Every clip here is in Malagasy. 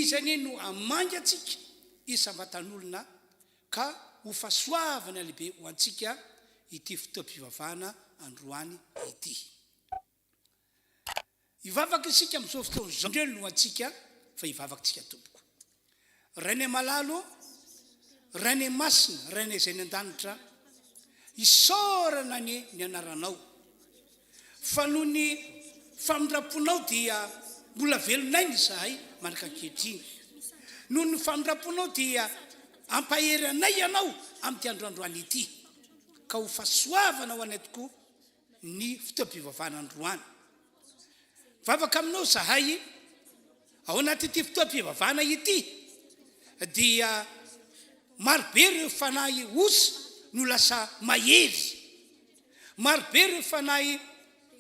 Izy anie no hamangy antsika isam-batan'olona ka ho fahasoavana lehibe ho antsika ity fotoam-pivavahana androany ity. Hivavaka isika amin'izao fotoana izao. Indreo ny lohantsika fa hivavaka tsika tompoko. Rainay malala ô, Rainay masina, Rainay izay any an-danitra, isaorana anie ny anaranao fa noho ny famindram-ponao dia mbola velon'aina izahay mandrak'ankehitriny. Noho ny famindram-ponao dia ampahery anay ianao amin'ity andro androany ity ka ho fahasoavana ho anay tokoa ny fotoam-pivavahana androany. Mivavaka aminao izahay ao anatin'ity fotoam-pivavahana ity dia marobe ireo fanahy osa no lasa mahery. Marobe ireo fanahy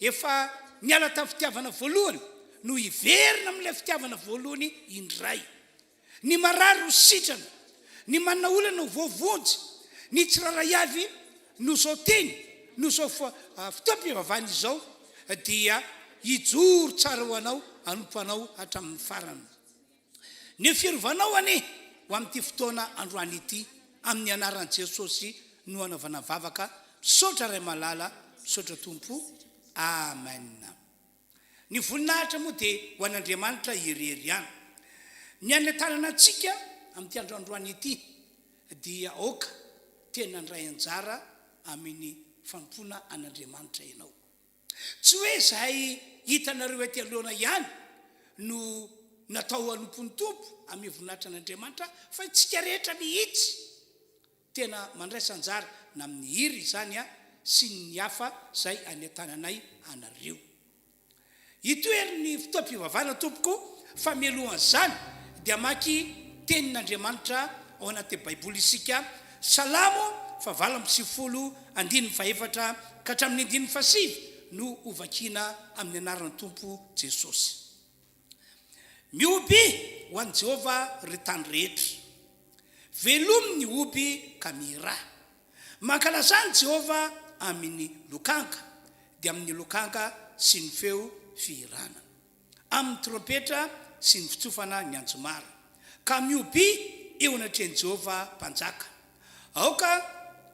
efa niala tamin'ny fitiavana voalohany no hiverina amin'ilay fitiavana voalohany indray. Ny marary ho sitrana, ny manana olana ho voavonjy, ny tsirairay avy noho izao teny, noho izao fotoam-pivavahana izao dia hijoro tsara ho anao hanompo anao hatramin'ny farany. Ny fiarovanao anie ho amin'ity fotoana androany ity, amin'ny anaran'i Jesosy no anaovana vavaka, misaotra Ray malala, misaotra Tompo, Amen. Ny voninahitra moa dia ho an'Andriamanitra irery ihany. Ny hanentanana antsika amin'ity andro androany ity dia aoka tena handray anjara amin'ny fanompoana an'Andriamanitra ianao. Tsy hoe izay hitanareo ety alohana ihany no natao hanompo ny Tompo amin'ny voninahitra an'Andriamanitra fa isika rehetra mihitsy. Tena mandraisa anjara na amin'ny hira izany sy ny hafa izay anentananay anareo. Itoery ny fotoam-pivavahana tompoko fa mialohan'izany dia hamaky tenin'Andriamanitra ao anaty baiboly isika, Salamo faha 98 andininy fahefatra ka hatramin'ny andininy fahasivy no hovakiana amin'ny anaran'ny Tompo Jesosy. Mihoby ho an'i Jehovah ry tany rehetra. Velomy ny hoby ka mihirà. Mankalazà an'i Jehovah amin'ny lokanga, dia amin'ny lokanga sy ny feo fihirana, amin'ny trompetra sy ny fitsofana ny anjomara. Ka mihobia eo anatrehan'i Jehovah Mpanjaka. Aoka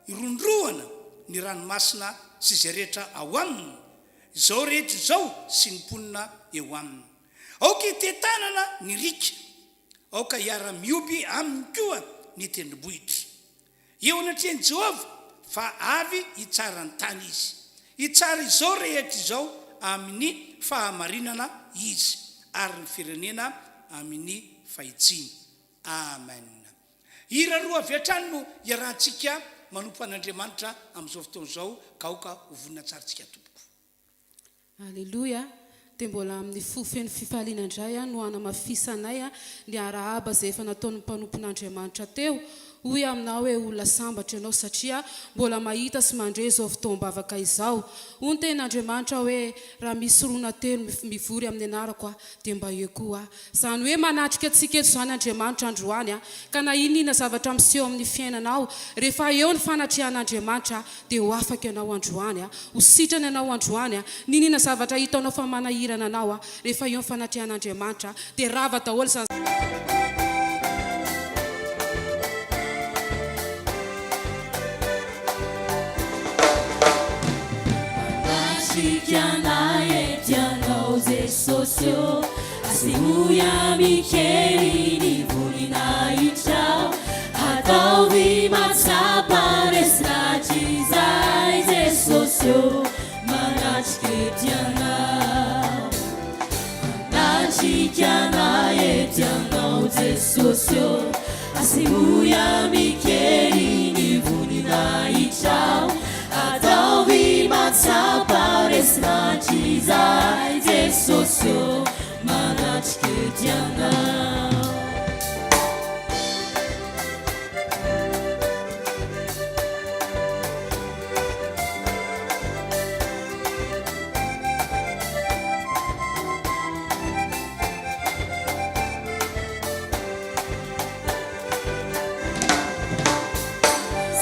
hirondrohana ny ranomasina sy izay rehetra ao aminy, izao rehetra izao sy ny mponina eo aminy. Aoka hitetanana ny riaka, aoka hiara-mihoby aminy koa ny tendrombohitra. Eo anatrehan'i Jehovah, fa avy hitsara ny tany izy. Hitsara izao rehetra izao amin'ny fahamarinana izy, ary ny firenena amin'ny fahitsiana. Amen. Hira roa avy hatrany no iarahantsika manompo an'Andriamanitra amin'izao fotoana izao ka aoka ho vonona tsara tsika tompoko. Aleloia! Dia mbola amin'ny fo feno fifaliana indray no hanamafisanay ny arahaba izay efa nataon'ny mpanompon'Andriamanitra teo. Hoy aminao hoe olona sambatra ianao satria mbola mahita sy mandre izao fotoam-bavaka izao. Hoy ny tenin'Andriamanitra hoe raha misy roa na telo mivory amin'ny anarako aho dia mba eo koa aho. Izany hoe manatrika antsika eto izany Andriamanitra androany a! Ka na inona inona zavatra miseho amin'ny fiainanao, rehefa eo ny fanatrehan'Andriamanitra dia ho afaka ianao androany a! Ho sitrana ianao androany a! N'inona inona zavatra hitanao fa manahirana anao a! Rehefa eo ny fanatrehan'Andriamanitra dia rava daholo izany Manatrika anay eto Ianao Jesosy ô Asehoy amin-kery ny voninahitrao Ataovy mahatsapa resy lahatra izahay Jesosy ô Manatrika eto Ianao Manatrika anay eto Ianao Jesosy ô Asehoy amin-kery ny voninahitrao Ataovy mahatsapa resy lahatra izahay Jesosy ô Manatrika eto Ianao.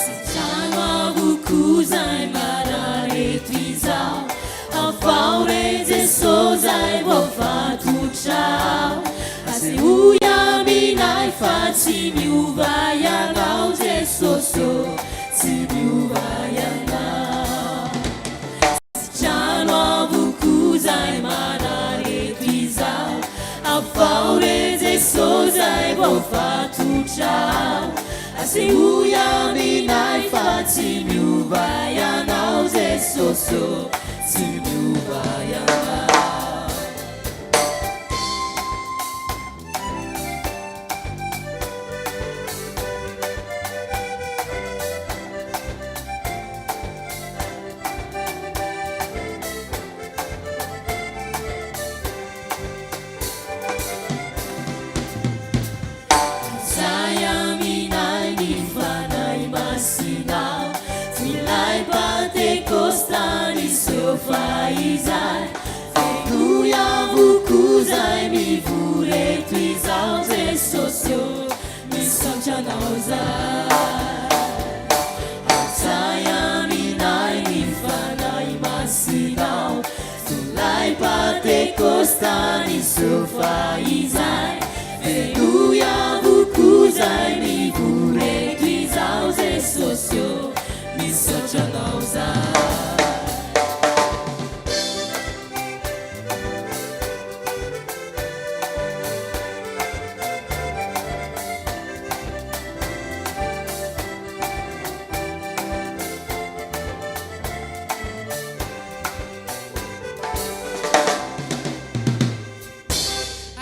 Sitrano avokoa zay marary eto izaho Afaho re Jeso zay voafatotra aho Asehoy amin. fa tsy miova Ianao Jesosy ô, tsy miova Ianao. Sitrano avokoa zay marary eto izao, afaho re Jesosy zay voafatotra ao. Asehoy aminay fa tsy miova Ianao Jesosy ô, tsy miova Ianao. Izay aminay ny Fanahy Masinao, Ilay Pantekosta niseho fahizay, Fenoy avokoa izay mivory eto izao Jesosy ô, misaotra Anao izahay. Izay aminay ny Fanahy Masinao, Ilay Pantekosta niseho fahizay, Fenoy avokoa izay mivory eto izao Jesosy ô, misaotra Anao izahay.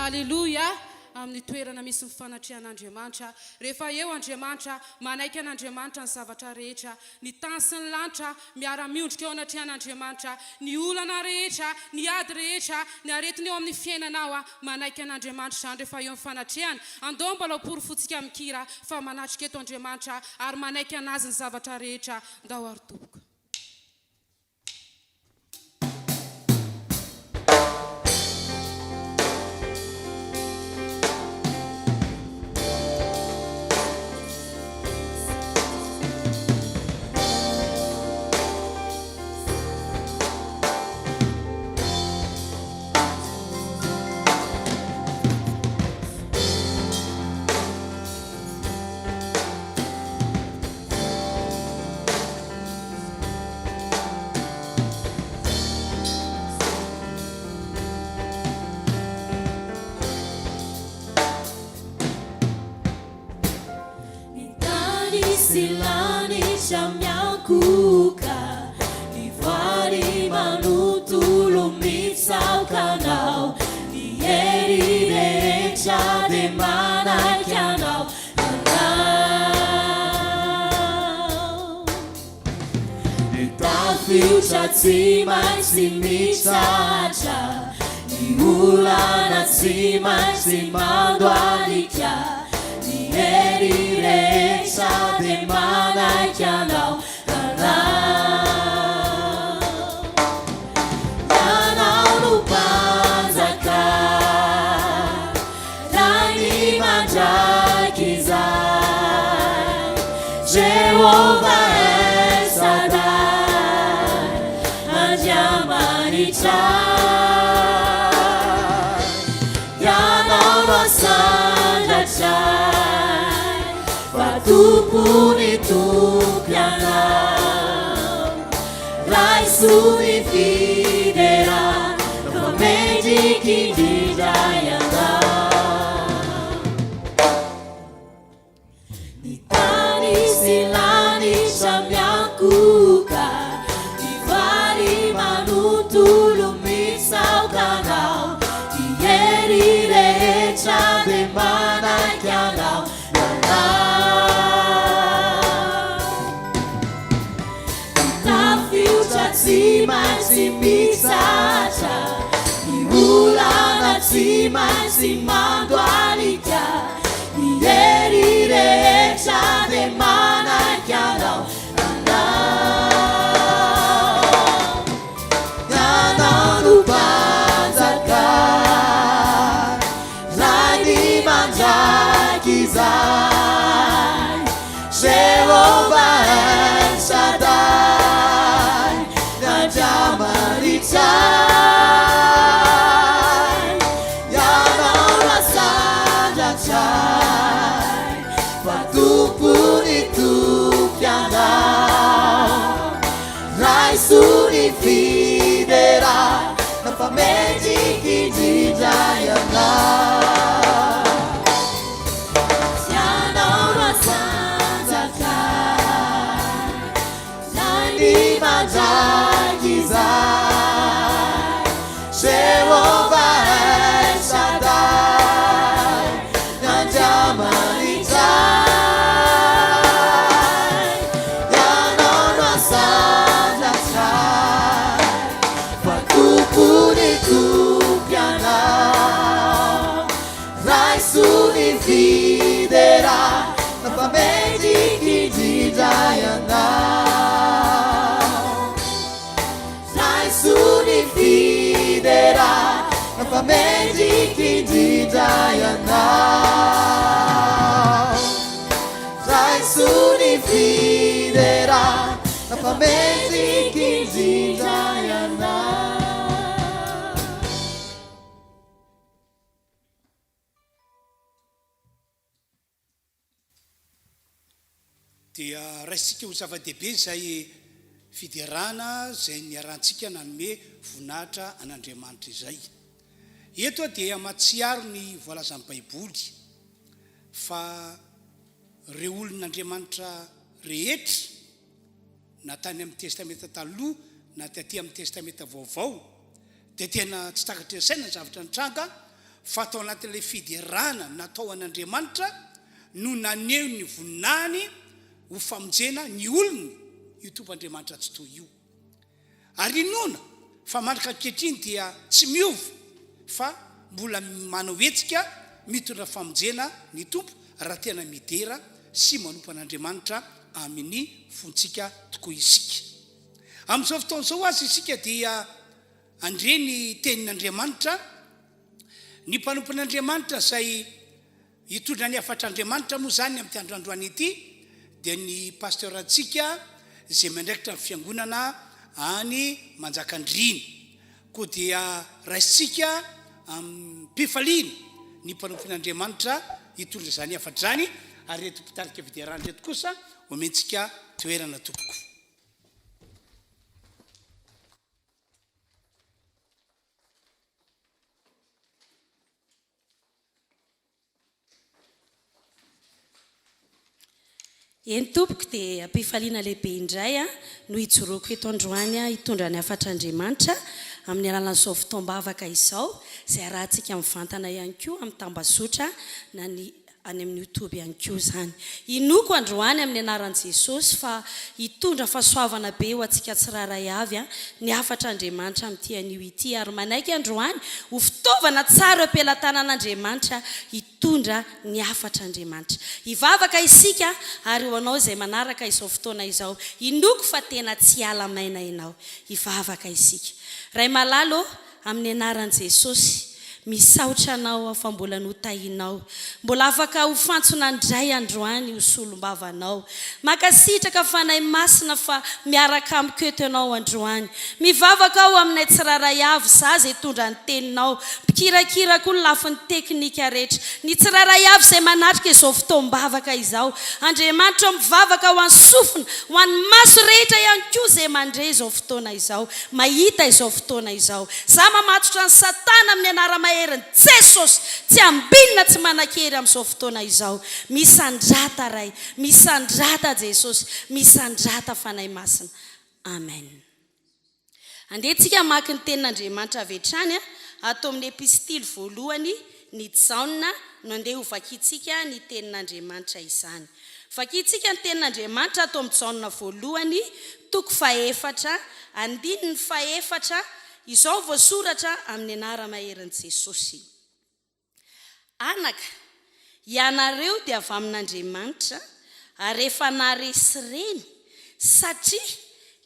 Aleloia! Amin'ny toerana misy ny fanatrehan'Andriamanitra, rehefa eo Andriamanitra, manaiky an'Andriamanitra ny zavatra rehetra, ny tany sy ny lanitra miara-miondrika eo anatrehan'Andriamanitra, ny olana rehetra, ny ady rehetra, ny aretina eo amin'ny fiainanao, manaiky an'Andriamanitra izany rehefa eo ny fanatrehany. Andao mbola ho porofointsika amin-kira fa manatrika eto Andriamanitra ary manaiky an'Azy ny zavatra rehetra. Ndao ary tompoko. Ny tany sy lanitra miankohoka, ny voary manontolo mitsaoka Anao, ny hery rehetra dia manaiky Anao. Anao. Ny tafiotra tsy maintsy mitsahatra, ny olana tsy maintsy mandohalika, ny hery rehetra dia manaiky Anao. Anao. Ianao no Mpanjaka, Rain'ny mandrakizay, Jehovah El Shaddai, Andriamanitray. Ianao no asandratray, fa Tompon'ny Tompo Ianao. Raiso ny fiderana fa mendrika indrindra Ianao. Ny tany sy lanitra miankohoka, ny vary manontolo mitsaoka Anao, ny hery rehetra dia manaiky Anao. Tafiotra tsy maintsy mitsahatra, ny olana tsy maintsy mandohalika, ny hery rehetra dia manaiky Anao, Anao. Ianao no Mpanjaka, Rain'ny mandrakizay, Jehovah El Shaddai, Andriamanitray. Ianao no asandratra. indrindra Ianao. Raiso ny fiderana fa mendrika indrindra Ianao. Raiso ny fiderana fa mendrika indrindra Ianao. Dia raisintsika ho zava-dehibe izay fiderana izay niarahantsika nanome voninahitra an'Andriamanitra izay. Eto aho dia mahatsiaro ny voalazan'ny Baiboly fa ireo olon'Andriamanitra rehetra na tany amin'ny Testamenta Taloha na taty amin'ny Testamenta Vaovao, dia tena tsy takatry ny saina ny zavatra nitranga, fa tao anatin'ilay fiderana natao an'Andriamanitra no naneho ny voninahiny ho famonjena ny olony io Tompo Andriamanitra Tsitoha io. Ary inoana fa mandraka ankehitriny dia tsy miova fa mbola manao hetsika mitondra famonjena ny Tompo raha tena midera sy manompo an'Andriamanitra amin'ny fontsika tokoa isika. Amin'izao fotoana izao aza isika dia handre ny tenin'Andriamanitra, ny mpanompon'Andriamanitra izay Hitondra ny hafatr'Andriamanitra moa izany amin'ity andro androany ity dia ny Pasteur antsika izay miandraikitra ny fiangonana any Manjakandriana. Koa dia raisintsika amim-pifaliana ny mpanompon'Andriamanitra hitondra izany hafatra izany ary ireto mpitarika fiderana ireto kosa omentsika toerana tompoko. Eny tompoko dia am-pifaliana lehibe indray no hijoroako eto androany hitondra ny hafatr'Andriamanitra amin'ny alalan'izao fotoam-bavaka izao izay arahantsika mivantana ihany koa amin'ny tambazotra na ny any amin'ny youtube ihany koa izany. Inoako androany amin'ny anaran'i Jesosy fa hitondra fahasoavana be ho antsika tsirairay avy ny hafatr'Andriamanitra amin'ity anio ity ary manaiky androany ho fitaovana tsara eo am-pelatanan'Andriamanitra hitondra ny hafatr'Andriamanitra. Hivavaka isika ary ho anao izay manaraka izao fotoana izao, inoako fa tena tsy hiala maina ianao. Hivavaka isika. Ray malala ô, Amin'ny anaran'i Jesosy, misaotra Anao aho fa mbola notahianao. Mbola afaka ho fantsona indray androany ho solombavanao. Mankasitraka Fanahy Masina fa miaraka amiko eto Ianao androany. Mivavaka aho aminay tsirairay avy, za izay hitondra ny teninao, mpikirakira koa ny lafiny teknika rehetra, ny tsirairay avy izay manatrika izao fotoam-bavaka izao. Andriamanitra ô mivavaka ho an'ny sofina, ho an'ny maso rehetra ihany koa izay mandre izao fotoana izao. Mahita izao fotoana izao. Za mamatotra an'i satana amin'ny anara-maherin'i Jesosy! Tsy ambinina tsy manan-kery amin'izao fotoana izao. Misandrata Ray, misandrata Jesosy, misandrata Fanahy Masina. Amen. Andeha tsika hamaky ny tenin'Andriamanitra avy hatrany ato amin'ny epistily voalohany ny Jaona no andeha ho vakintsika ny tenin'Andriamanitra izany. Vakintsika ny tenin'Andriamanitra ato amin'ny Jaona voalohany toko fahefatra andininy fahefatra, izao voasoratra amin'ny anara-maherin'i Jesosy. Anaka, ianareo dia avy amin'Andriamanitra ary efa naharesy ireny, satria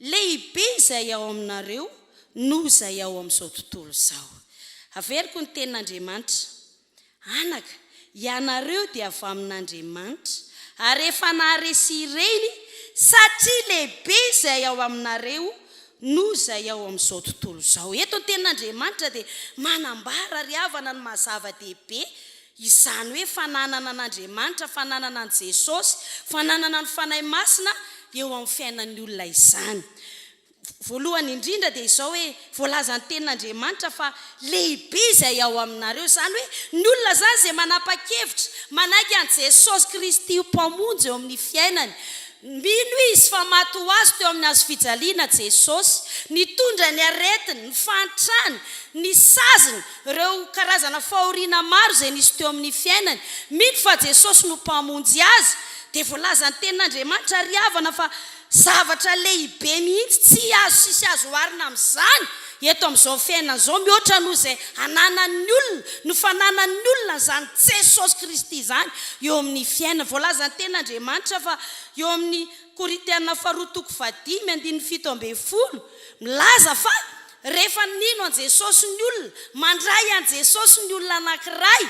lehibe izay ao aminareo noho izay ao amin'izao tontolo izao. Averiko ny tenin'Andriamanitra. Anaka, ianareo dia avy amin'Andriamanitra, ary efa naharesy ireny, satria lehibe izay ao aminareo noho izay ao amin'izao tontolo izao. Eto ny Tenin'Andriamanitra dia manambara ry havana ny maha zava-dehibe izany hoe fananana an'Andriamanitra, fananana an'i Jesosy, fananana ny Fanahy Masina eo amin'ny fiainan'ny olona izany. Voalohany indrindra dia izao hoe, voalazan'ny Tenin'Andriamanitra fa lehibe izay ao aminareo. Izany hoe, ny olona izany izay manapa-kevitra, manaiky an'i Jesosy Kristy ho Mpamonjy eo amin'ny fiainany. Mino izy fa maty ho azy teo amin'ny hazofijaliana Jesosy, nitondra ny aretiny, ny fahantrany, ny saziny, ireo karazana fahoriana maro izay nisy teo amin'ny fiainany. Mino fa Jesosy no Mpamonjy azy. Dia voalazan'ny Tenin'Andriamanitra ry havana fa Zavatra lehibe mihitsy tsy azo tsisy azo oharina amin'izany. eto amin'izao fiainana izao mihoatra noho izay ananan'ny olona, ny fananan'ny olona an'izany Jesosy Kristy izany eo amin'ny fiainany. Voalazan'ny Tenin'Andriamanitra fa eo amin'ny Korintiana faharoa toko fahadimy andininy 17, milaza fa rehefa nino an'i Jesosy ny olona, mandray an'i Jesosy ny olona anankiray,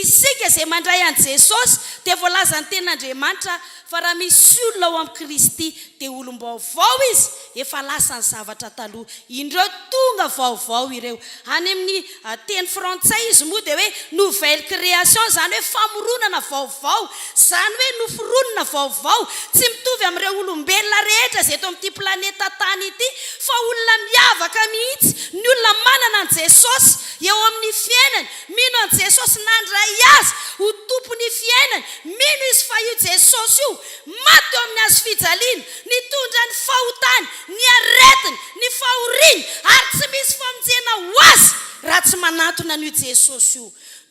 isika izay mandray an'i Jesosy dia voalazan'ny Tenin'Andriamanitra fa raha misy olona ao amin'i Kristy dia olom-baovao izy, efa lasa ny zavatra taloha, indreo tonga vaovao ireo. Any amin'ny teny frantsay izy moa dia hoe nouvelle création, izany hoe famoronana vaovao, izany hoe noforonina vaovao, tsy mitovy amin'ireo olombelona rehetra izay eto amin'ity planeta tany ity, fa olona miavaka mihitsy ny olona manana an'i Jesosy eo amin'ny fiainany, mino an'i Jesosy nandray azy ho Tompon'ny fiainany, mino izy fa io Jesosy io maty teo amin'ny hazo fijaliana, nitondra ny fahotany, ny aretiny, ny fahoriany, ary tsy misy famonjena ho azy raha tsy manantona an'io Jesosy io.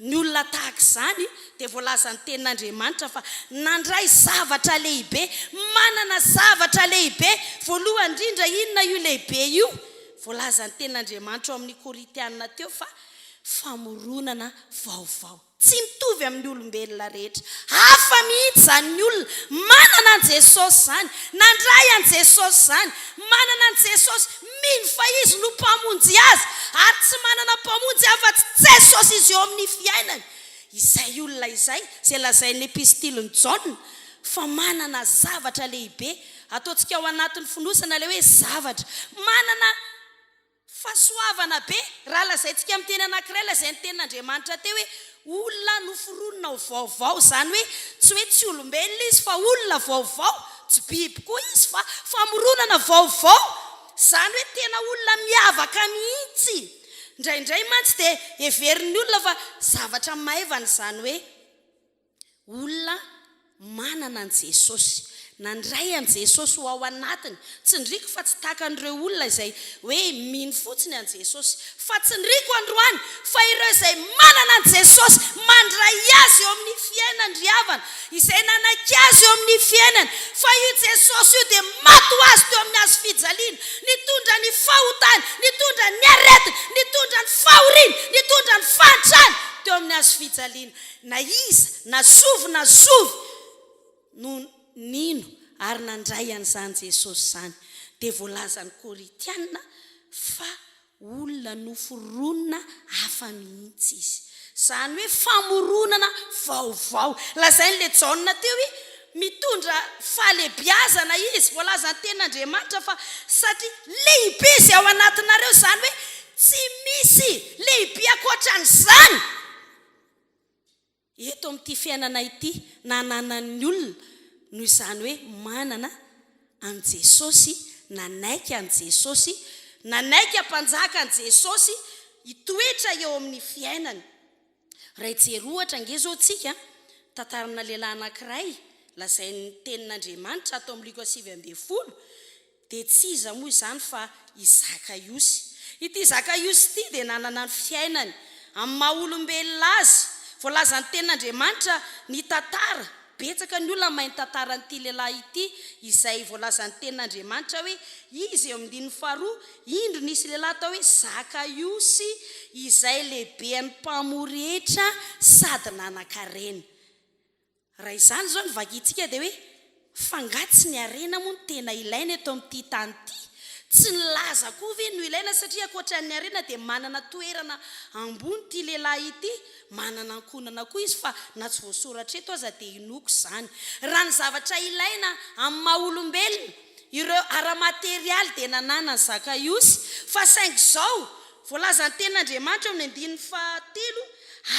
Ny olona tahaka izany dia voalazan'ny Tenin'Andriamanitra fa nandray zavatra lehibe, manana zavatra lehibe. Voalohany indrindra, inona io lehibe io? Voalazan'ny Tenin'Andriamanitra ao amin'ny Korintiana teo fa famoronana vaovao. Tsy mitovy amin'ny olombelona rehetra. Hafa mihitsy izany ny olona manana an'i Jesosy izany, nandray an'i Jesosy izany, manana an'i Jesosy, mino fa Izy no Mpamonjy azy, ary tsy manana Mpamonjy afa-tsy Jesosy izy eo amin'ny fiainany. Izay olona izay, izay lazain'ny epistilin'i Jaona fa manana zavatra lehibe, ataontsika ao anatin'ny fonosana ilay hoe zavatra, manana Fahasoavana be, raha lazaintsika amin'ny teny anankiray, lazain'ny tenin'Andriamanitra teo hoe olona noforonina ho vaovao, izany hoe tsy hoe tsy olombelona izy fa olona vaovao, tsy biby koa izy fa famoronana vaovao, izany hoe tena olona miavaka mihitsy. Indraindray mantsy dia heverin'ny olona fa zavatra maivana izany hoe. Olona manana an'i Jesosy, nandray an'i Jesosy ho ao anatiny. Tsindriko fa tsy tahaka an'ireo olona izay hoe mino fotsiny an'i Jesosy. Fa tsindriko androany fa ireo izay manana an'i Jesosy, mandray Azy eo amin'ny fiainany ry havana, izay nanaiky Azy eo amin'ny fiainany, fa io Jesosy io dia maty ho azy teo amin'ny hazo fijaliana, nitondra ny fahotany, nitondra ny aretiny, nitondra ny fahoriany, nitondra ny fahantrany teo amin'ny hazo fijaliana. Na iza na zovy na zovy no nino ary nandray an'izany Jesosy izany, dia voalazan'ny Korintiana fa olona noforonina hafa mihitsy izy. Izany hoe famoronana vaovao. Lazain'ilay Jaona teo hoe mitondra fahalehibiazana izy. Voalazan'ny Tenin'Andriamanitra fa satria lehibe izay ao anatinareo, izany hoe tsy misy lehibe ankoatran'izany. Eto amin'ity fiainana ity na ananan'ny olona noho izany hoe manana an'i Jesosy, nanaiky an'i Jesosy, nanaiky hampanjaka an'i Jesosy hitoetra eo amin'ny fiainany. Raha hijery ohatra ange izao tsika, tantarana lehilahy anankiray lazain'ny tenin'Andriamanitra ato amin'ny Lioka 19, Dia tsy iza moa izany fa i Zakaiosy. Ity Zakaiosy ity dia nanana ny fiainany, amin'ny maha olombelona azy. Voalazan'ny Tenin'Andriamanitra ny tantara, betsaka ny olona mahay ny tantaran'ity lehilahy ity, izay voalazan'ny Tenin'Andriamanitra hoe izy eo amin'ny andininy faharoa, indro nisy lehilahy atao hoe Zakaiosy izay lehiben'ny mpamory hetra sady nanan-karena. Raha izany izao no vakintsika dia hoe, f'angaha tsy ny harena moa no tena ilaina eto amin'ity tany ity? Tsy ny laza koa ve no ilaina satria ankoatran'ny harena dia manana toerana ambony ity lehilahy ity, manana ankohonana koa izy fa na tsy voasoratra eto aza dia inoako izany. Raha ny zavatra ilaina amin'ny maha olombelona, ireo ara-materialy dia nananan'i Zakaiosy fa saingy izao voalazan'ny tenin'Andriamanitra eo amin'ny andininy fahatelo,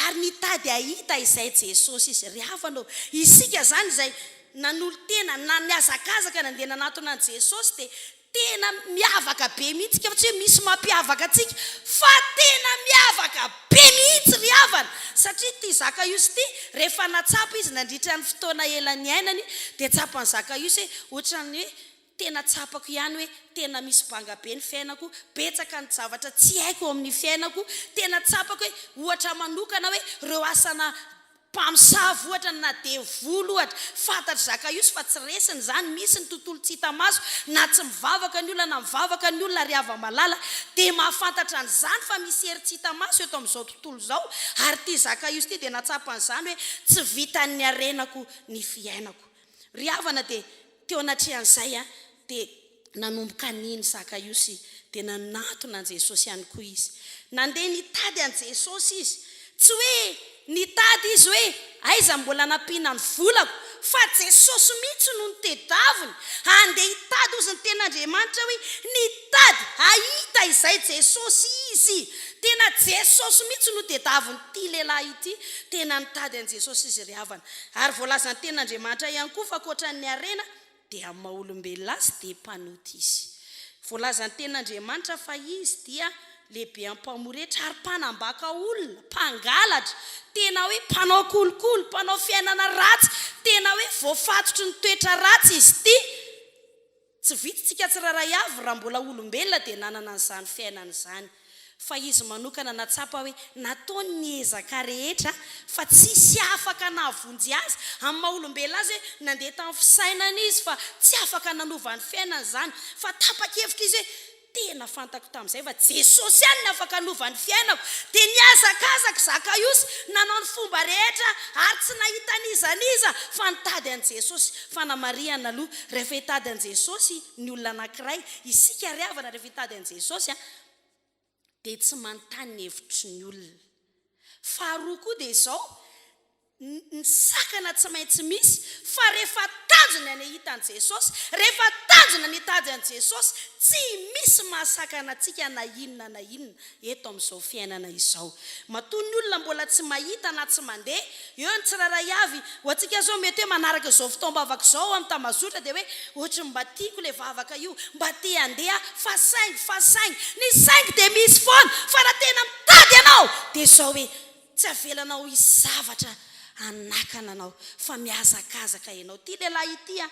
Ary nitady hahita izay Jesosy izy. Ry havana ô, isika izany izay nanolo-tena na nihazakazaka nandeha nanatona an'i Jesosy dia tena miavaka be mihitsy, fa tsy hoe misy mampiavaka antsika fa tena miavaka be mihitsy ry havana, satria ity Zakaiosy ity rehefa natsapa izy nandritra ny fotoana ela niainany dia tsapan'i Zakaiosy hoe ohatran'ny hoe Tena tsapako ihany hoe tena misy banga be ny fiainako, betsaka ny zavatra tsy haiko eo amin'ny fiainako, tena tsapako hoe ohatra manokana hoe ireo asana. Mpamosavy ohatra na devoly ohatra. Fantatr'i Zakaiosy fa tsy resiny izany, misy ny tontolo tsy hita maso, na tsy mivavaka ny olona na mivavaka ny olona ry hava-malala dia mahafantatra an'izany fa misy hery tsy hita maso eto amin'izao tontolo izao, ary ity Zakaiosy ity dia nahatsapa an'izany hoe tsy vitan'ny harenako ny fiainako. Ry havana dia teo anatrehan'izay dia nanomboka nino Zakaiosy dia nanatona an'i Jesosy ihany koa izy. Nandeha nitady an'i Jesosy izy. Tsy hoe nitady izy hoe aiza mbola nampiana ny volako fa Jesosy mihitsy no notedaviny handeha hitady hozy ny tenin'Andriamanitra hoe nitady hahita izay Jesosy izy. Tena Jesosy mihitsy no tedavin'ity lehilahy ity. Tena nitady an'i Jesosy izy ry havana. Ary voalazan'ny tenin'Andriamanitra ihany koa fa ankoatran'ny harena dia amin'ny maha olombelona azy dia mpanota izy. Voalazan'ny tenin'Andriamanitra fa izy dia lehibe am-pamoretra ary mpanambaka olona, mpangalatra, tena hoe mpanao kolikoly, mpanao fiainana ratsy, tena hoe voafatotry ny toetra ratsy izy ity. Tsy vitsy tsika tsirairay avy raha mbola olombelona dia nanana an'izany fiainana izany. Fa izy manokana nahatsapa hoe nataony ny ezaka rehetra fa tsisy afaka nahavonjy azy. Amin'ny maha olombelona azy hoe nandeha tamin'ny fisainany izy fa tsy afaka nanova ny fiainany izany. Fa tapa-kevitra izy hoe tena fantako tamin'izay fa Jesosy ihany no afaka hanova ny fiainako. Dia nihazakazaka Zakaiosy nanao ny fomba rehetra ary tsy nahita an'iza n'iza fa nitady an'i Jesosy. Fanamarihana aloha, rehefa hitady an'i Jesosy ny olona anankiray, isika ry havana rehefa hitady an'i Jesosy an, dia tsy manontany ny hevitry ny olona. Faharoa koa dia izao, ny sakana tsy maintsy misy, fa rehefa tanjona ny hahita an'i Jesosy, rehefa tanjona ny hitady an'i Jesosy, tsy misy mahasakana antsika na inona na inona eto amin'izao fiainana izao. Matoa ny olona mbola tsy mahita na tsy mandeha, eo ny tsirairay avy, ho antsika izao mety hoe manaraka izao fotoam-bavaka izao amin'ny tambazotra dia hoe ohatry ny mba tiako ilay vavaka io, mba te handeha aho, fa saingy, fa saingy, ny saingy dia misy foana, fa raha tena mitady ianao dia izao hoe tsy avelanao hisy zavatra hanakana anao fa mihazakazaka ianao. Ity lehilahy ity an,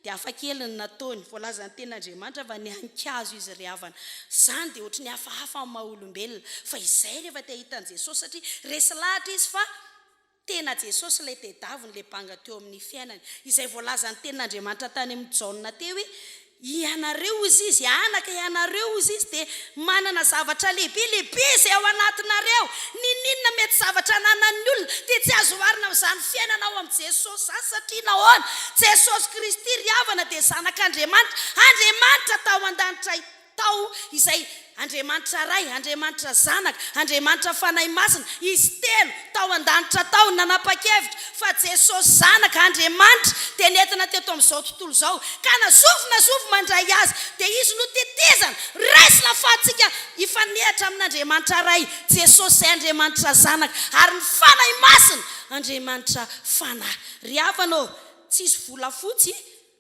Dia hafa kely ny nataony. Voalazan'ny Tenin'Andriamanitra fa niankazo izy ry havana. Izany dia ohatry ny hafahafa amin'ny maha olombelona. Fa izay rehefa te hahita an'i Jesosy satria resy lahatra izy fa tena Jesosy ilay tedaviny, ilay banga teo amin'ny fiainany. Izay voalazan'ny Tenin'Andriamanitra tany amin'i Jaona teo hoe, Ianareo, hozy izy, anaka, ianareo, hozy izy, dia manana zavatra lehibe, lehibe izay ao anatinareo. N'inon'inona mety zavatra ananan'ny olona, dia tsy azo oharina amin'izany fiainana ao amin'i Jesosy izany, satria nahoana? Jesosy Kristy, ry havana, dia Zanak'Andriamanitra, Andriamanitra tao an-danitra tao, izay Andriamanitra Ray, Andriamanitra Zanaka, Andriamanitra Fanahy Masina, Izy telo tao an-danitra tao nanapa-kevitra fa Jesosy Zanaka, Andriamanitra, dia nentina teto amin'izao tontolo izao, ka na zovy na zovy mandray Azy, dia Izy no tetezana, raisina ahafahantsika hifanehatra amin'Andriamanitra Ray, Jesosy izay Andriamanitra Zanaka, ary ny Fanahy Masina, Andriamanitra Fanahy. Ry havana ô, tsisy volafotsy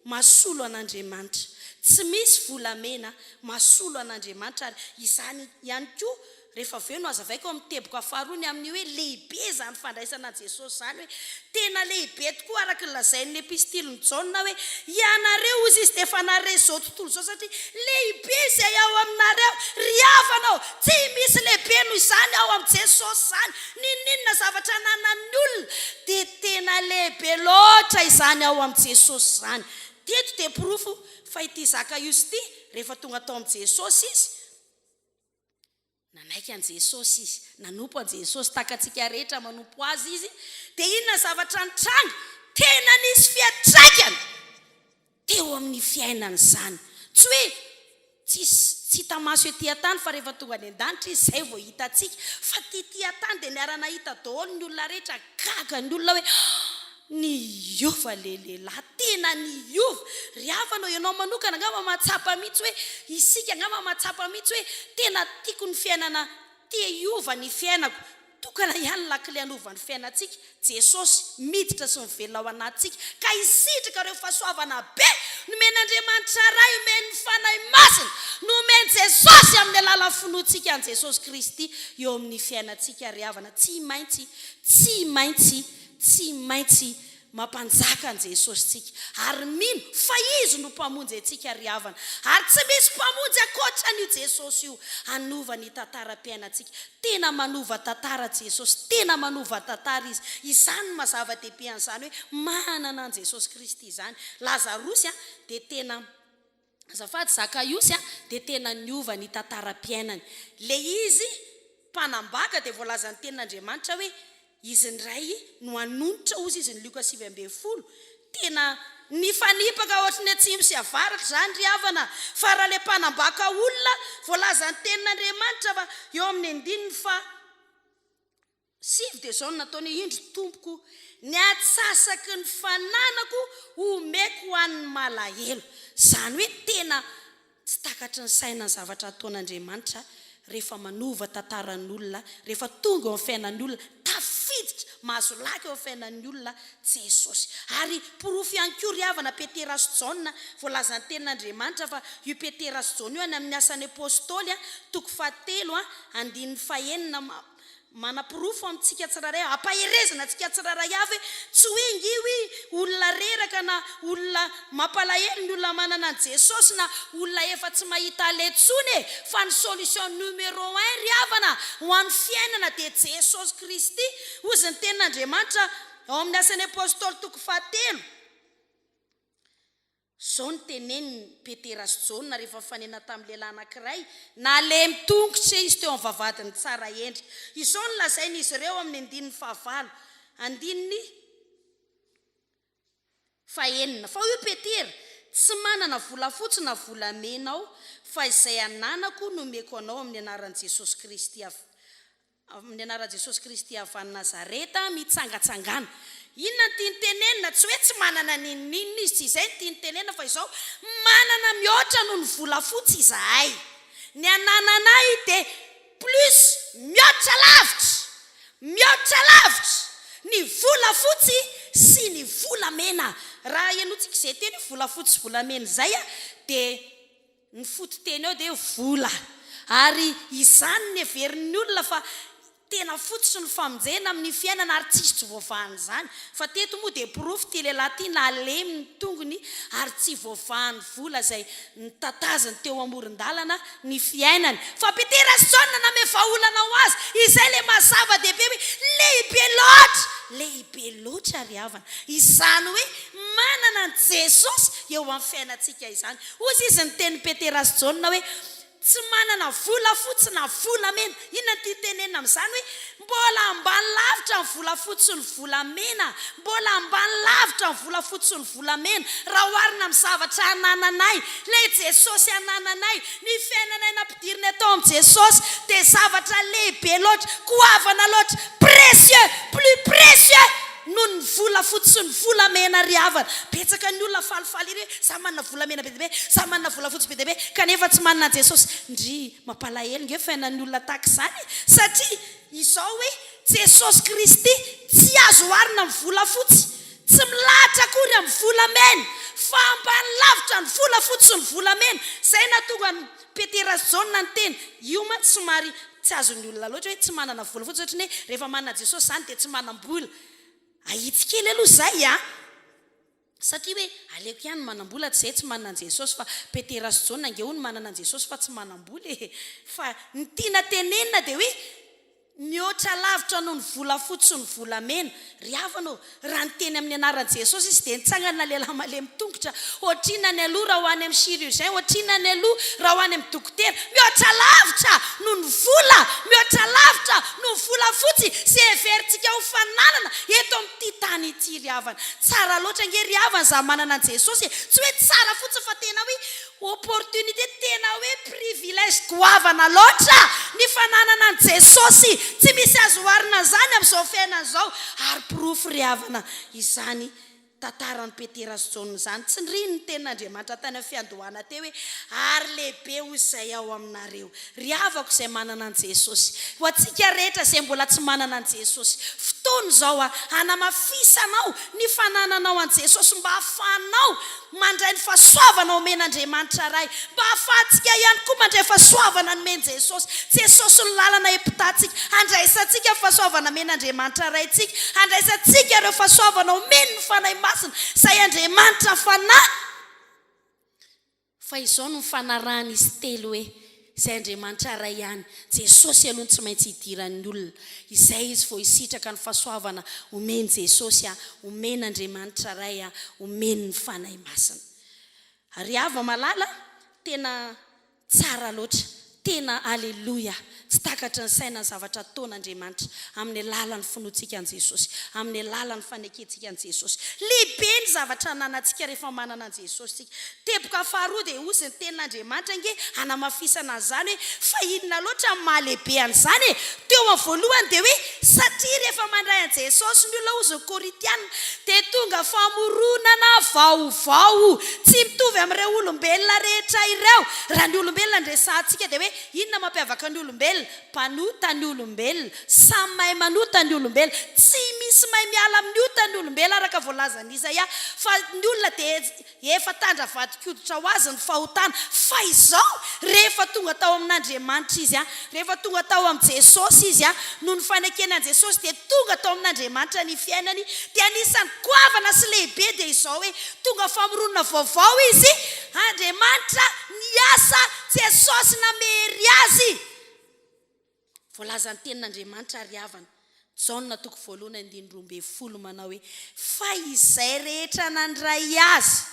Mahasolo an'Andriamanitra. Tsy misy volamena mahasolo an'Andriamanitra ary izany ihany koa rehefa avy eo no hazavaiko amin'ny teboka faharoa ny amin'ny hoe lehibe izany fandraisana an'i Jesosy izany hoe tena lehibe tokoa araka ny lazain'ny epistilin'i Jaona hoe ianareo hozy izy dia efa naharesy izao tontolo izao satria lehibe izay ao aminareo ry havana ô tsy misy lehibe noho izany ao amin'i Jesosy izany N'inon'inona zavatra ananan'ny olona dia tena lehibe loatra izany ao amin'i Jesosy izany. Teto dia porofo fa ity Zakaiosy ity rehefa tonga tao amin'i Jesosy izy, nanaiky an'i Jesosy izy, nanompo an'i Jesosy tahaka antsika rehetra manompo Azy izy, dia inona ny zavatra nitranga? Tena nisy fiantraikany! teo amin'ny fiainany izany. Tsy hoe tsisy tsy hita maso ety an-tany fa rehefa tonga any an-danitra izy izay vao hitantsika. Fa ty ety an-tany dia niara-nahita daholo ny olona rehetra, gaga ny olona hoe niova ilay lehilahy, tena niova. Ry havana ô, ianao manokana angamba mahatsapa mihitsy hoe, isika angamba mahatsapa mihitsy hoe tena tiako ny fiainana, te hiova ny fiainako. Tokana ihany ny lakile hanova ny fiainantsika, Jesosy, miditra sy mivelona ao anatintsika, ka hisitraka ireo fahasoavana be nomen'Andriamanitra Ray, omen'ny Fanahy Masina, nomen'i Jesosy amin'ny alalan'ny finoantsika an'i Jesosy Kristy eo amin'ny fiainantsika ry havana. Tsy maintsy, tsy maintsy, tsy maintsy. Mampanjaka an'i Jesosy tsika ary mino fa Izy no Mpamonjy antsika ry havana. Ary tsy misy Mpamonjy ankoatra an'io Jesosy io hanova ny tantaram-piainantsika. Tena manova tantara Jesosy, tena manova tantara Izy. Izany no maha zava-dehibe an'izany hoe manana an'i Jesosy Kristy izany. Lazarosy dia tena. Azafady Zakaiosy a, dia tena niova ny tantaram-piainany. Ilay izy mpanambaka dia voalazan'ny tenin'Andriamanitra hoe izy indray no hanonitra hozy izy ny Lioka 19. Tena nifanipaka ohatry ny atsimo sy avaratra izany ry havana fa raha ilay mpanambaka olona voalazan'ny tenin'Andriamanitra fa eo amin'ny andininy faha Sivy dia izao no nataony, Indro, Tompoko, ny antsasaky ny fananako homeko ho an'ny malahelo. Izany hoe tena tsy takatry ny saina ny zavatra ataon'Andriamanitra rehefa manova tantaran'olona, rehefa tonga eo amin'ny fiainan'ny olona, tafiditra, mahazo laka eo amin'ny fiainan'ny olona Jesosy. Ary porofo ihany koa ry havana, Petera sy Jaona, voalazan'ny tenin'Andriamanitra fa io Petera sy Jaona io any amin'ny Asan'ny Apostoly, toko fahatelo, andininy fahenina, Manaporofo amintsika tsirairay, ampaherezana antsika tsirairay avy hoe tsy hoe nge hoe olona reraka na olona mampalahelo ny olona manana an'i Jesosy na olona efa tsy mahita aleha intsony e! Fa ny solution numéro un ry havana ho an'ny fiainana dia Jesosy Kristy, hozy ny tenin'Andriamanitra ao amin'ny Asan'ny Apostoly toko fahatelo. Izao no tenenin'i Petera sy Jaona rehefa nifanena tamin'ny lehilahy anankiray nalemy tongotra izy teo amin'ny vavahadin'ny tsara endrika. Izao no lazain'izy ireo amin'ny andininy fahavalo, andininy fahenina, Fa hoy Petera, Tsy manana volafotsy na volamena aho, fa izay ananako no omeko anao amin'ny anaran'i Jesosy Kristy avy Amin'ny anaran'i Jesosy Kristy avy any Nazareta, mitsangatsangàna. Inona no tiany tenenina? Tsy hoe tsy manana n'inon'inona izy, tsy izay no tiany tenenina fa izao, manana mihoatra noho ny volafotsy izahay. Ny anananay dia plus, mihoatra lavitra, mihoatra lavitra ny volafotsy sy ny volamena. Raha henointsika izay teny hoe volafotsy sy volamena izay dia Ny fototeny eo dia vola. Ary izany no heverin'ny olona fa tena fototry ny famonjena amin'ny fiainana ary tsisy tsy voavahan'izany. Fa teto moa dia porofo ity lehilahy ity nalemy ny tongony ary tsy voavahan'ny vola izay notataziny teo amoron-dalana ny fiainany. Fa Petera sy Jaona nanome vahaolana ho azy. Izay ilay maha zava-dehibe hoe lehibe loatra, lehibe loatra ry havana. Izany hoe manana an'i Jesosy eo amin'ny fiainantsika izany. Hoy izy niteny Petera sy Jaona hoe, Tsy manana volafotsy na volamena. Inona no tiany tenenina amin'izany hoe, mbola ambany lavitra ny volafotsy sy ny volamena? Mbola ambany lavitra ny volafotsy sy ny volamena raha oharina amin'ny zavatra anananay. Ilay Jesosy anananay, ny fiainanay nampidirina tao amin'i Jesosy dia zavatra lehibe loatra, goavana loatra, précieux, plus précieux noho ny volafotsy sy ny volamena ry havana. Betsaka ny olona falifaly ery hoe za manana volamena be dia be, za manana volafotsy be dia be, kanefa tsy manana an'i Jesosy. Ndry, mampalahelo nge fiainan'ny olona tahaka izany e! Satria izao hoe Jesosy Kristy tsy azo oharina amin'ny volafotsy, tsy milahatra akory amin'ny volamena, fa ambany lavitra ny volafotsy sy ny volamena. Izay nahatonga an'i Petera sy Jaona niteny. Io mantsy somary Tsy azon'ny olona loatra hoe tsy manana vola fotsiny satria ny hoe rehefa manana an'i Jesosy izany dia tsy manam-bola. Ahitsy kely aloha izay an! Satria hoe aleoko ihany manam-bola tsy izay tsy manana an'i Jesosy fa Petera sy Jaona ange hono manana an'i Jesosy fa tsy manam-bola e! Fa ny tiana tenenina dia hoe mihoatra lavitra noho ny volafotsy sy ny volamena. Ry havana ô, raha niteny amin'ny anaran'i Jesosy izy dia nitsangana lehilahy malemy tongotra. Ohatr'inona ny aloha raha ho any amin'ny chirurgien, ohatr'inona ny aloha raha ho any amin'ny dokotera. Mihoatra lavitra noho ny vola, mihoatra lavitra noho ny volafotsy izay heverintsika ho fananana eto amin'ity tany ity ry havana. Tsara loatra ange ry havana izaho manana an'i Jesosy e! Tsy hoe tsara fotsiny fa tena hoe Opportunité tena hoe privilège goavana loatra ny fananana an'i Jesosy, tsy misy azo oharina an'izany amin'izao fiainana izao, ary porofo ry havana izany. tantaran'i Petera sy Jaona izany. Tsindriny ny tenin'Andriamanitra tany amin'ny fiandohana teo hoe, Ary lehibe ho izay ao aminareo. Ry havako izay manana an'i Jesosy. Ho antsika rehetra izay mbola tsy manana an'i Jesosy. Fotoana izao hanamafisanao ny fanananao an'i Jesosy mba hahafahanao mandray ny fahasoavana omen'Andriamanitra Ray. Mba hahafahantsika ihany koa mandray fahasoavana nomen'i Jesosy. Jesosy no lalana hiampitatsika, handraisantsika ny fahasoavana omen'Andriamanitra Raintsika, handraisantsika ireo fahasoavana omen'ny Fanahy Masina, izay Andriamanitra Fanahy. Fa izao no nifanarahan'izy telo hoe, izay Andriamanitra Ray ihany, Jesosy aloha no tsy maintsy hidiran'ny olona, izay izy vao hisitraka ny fahasoavana omen'i Jesosy, omen'Andriamanitra Ray, omen'ny Fanahy Masina. Ry hava-malala, tena Tsara loatra. Tena Aleloia! Tsy takatry ny saina ny zavatra ataon'Andriamanitra amin'ny alalan'ny finoantsika an'i Jesosy, amin'ny alalan'ny fanekentsika an'i Jesosy. Lehibe ny zavatra ananantsika rehefa manana an'i Jesosy isika. Teboka faharoa dia hozy ny tenin'Andriamanitra ange hanamafisana an'izany hoe fa inona loatra ny maha lehibe an'izany e? Teo amin'ny voalohany dia hoe satria rehefa mandray an'i Jesosy ny olona hozy ny Korintiana dia tonga famoronana vaovao. Tsy mitovy amin'ireo olombelona rehetra ireo. Raha ny olombelona no resahantsika dia hoe inona mampiavaka ny olombelona? Mpanota ny olombelona. Samy mahay manota ny olombelona. Tsy misy mahay miala amin'ny ota ny olombelona araka voalazan'i Isaia fa ny olona dia Efa tandra vadin-koditra ho azy ny fahotana. Fa izao, rehefa tonga tao amin'Andriamanitra izy, rehefa tonga tao amin'i Jesosy izy, noho ny fanekena an'i Jesosy dia tonga tao amin'Andriamanitra ny fiainany, dia anisan'ny goavana sy lehibe dia izao hoe, tonga famoronana vaovao izy, Andriamanitra niasa, Jesosy namery azy. Voalazan'ny Tenin'Andriamanitra ry havana, Jaona toko voalohany andininy 12 manao hoe, Fa izay rehetra nandray Azy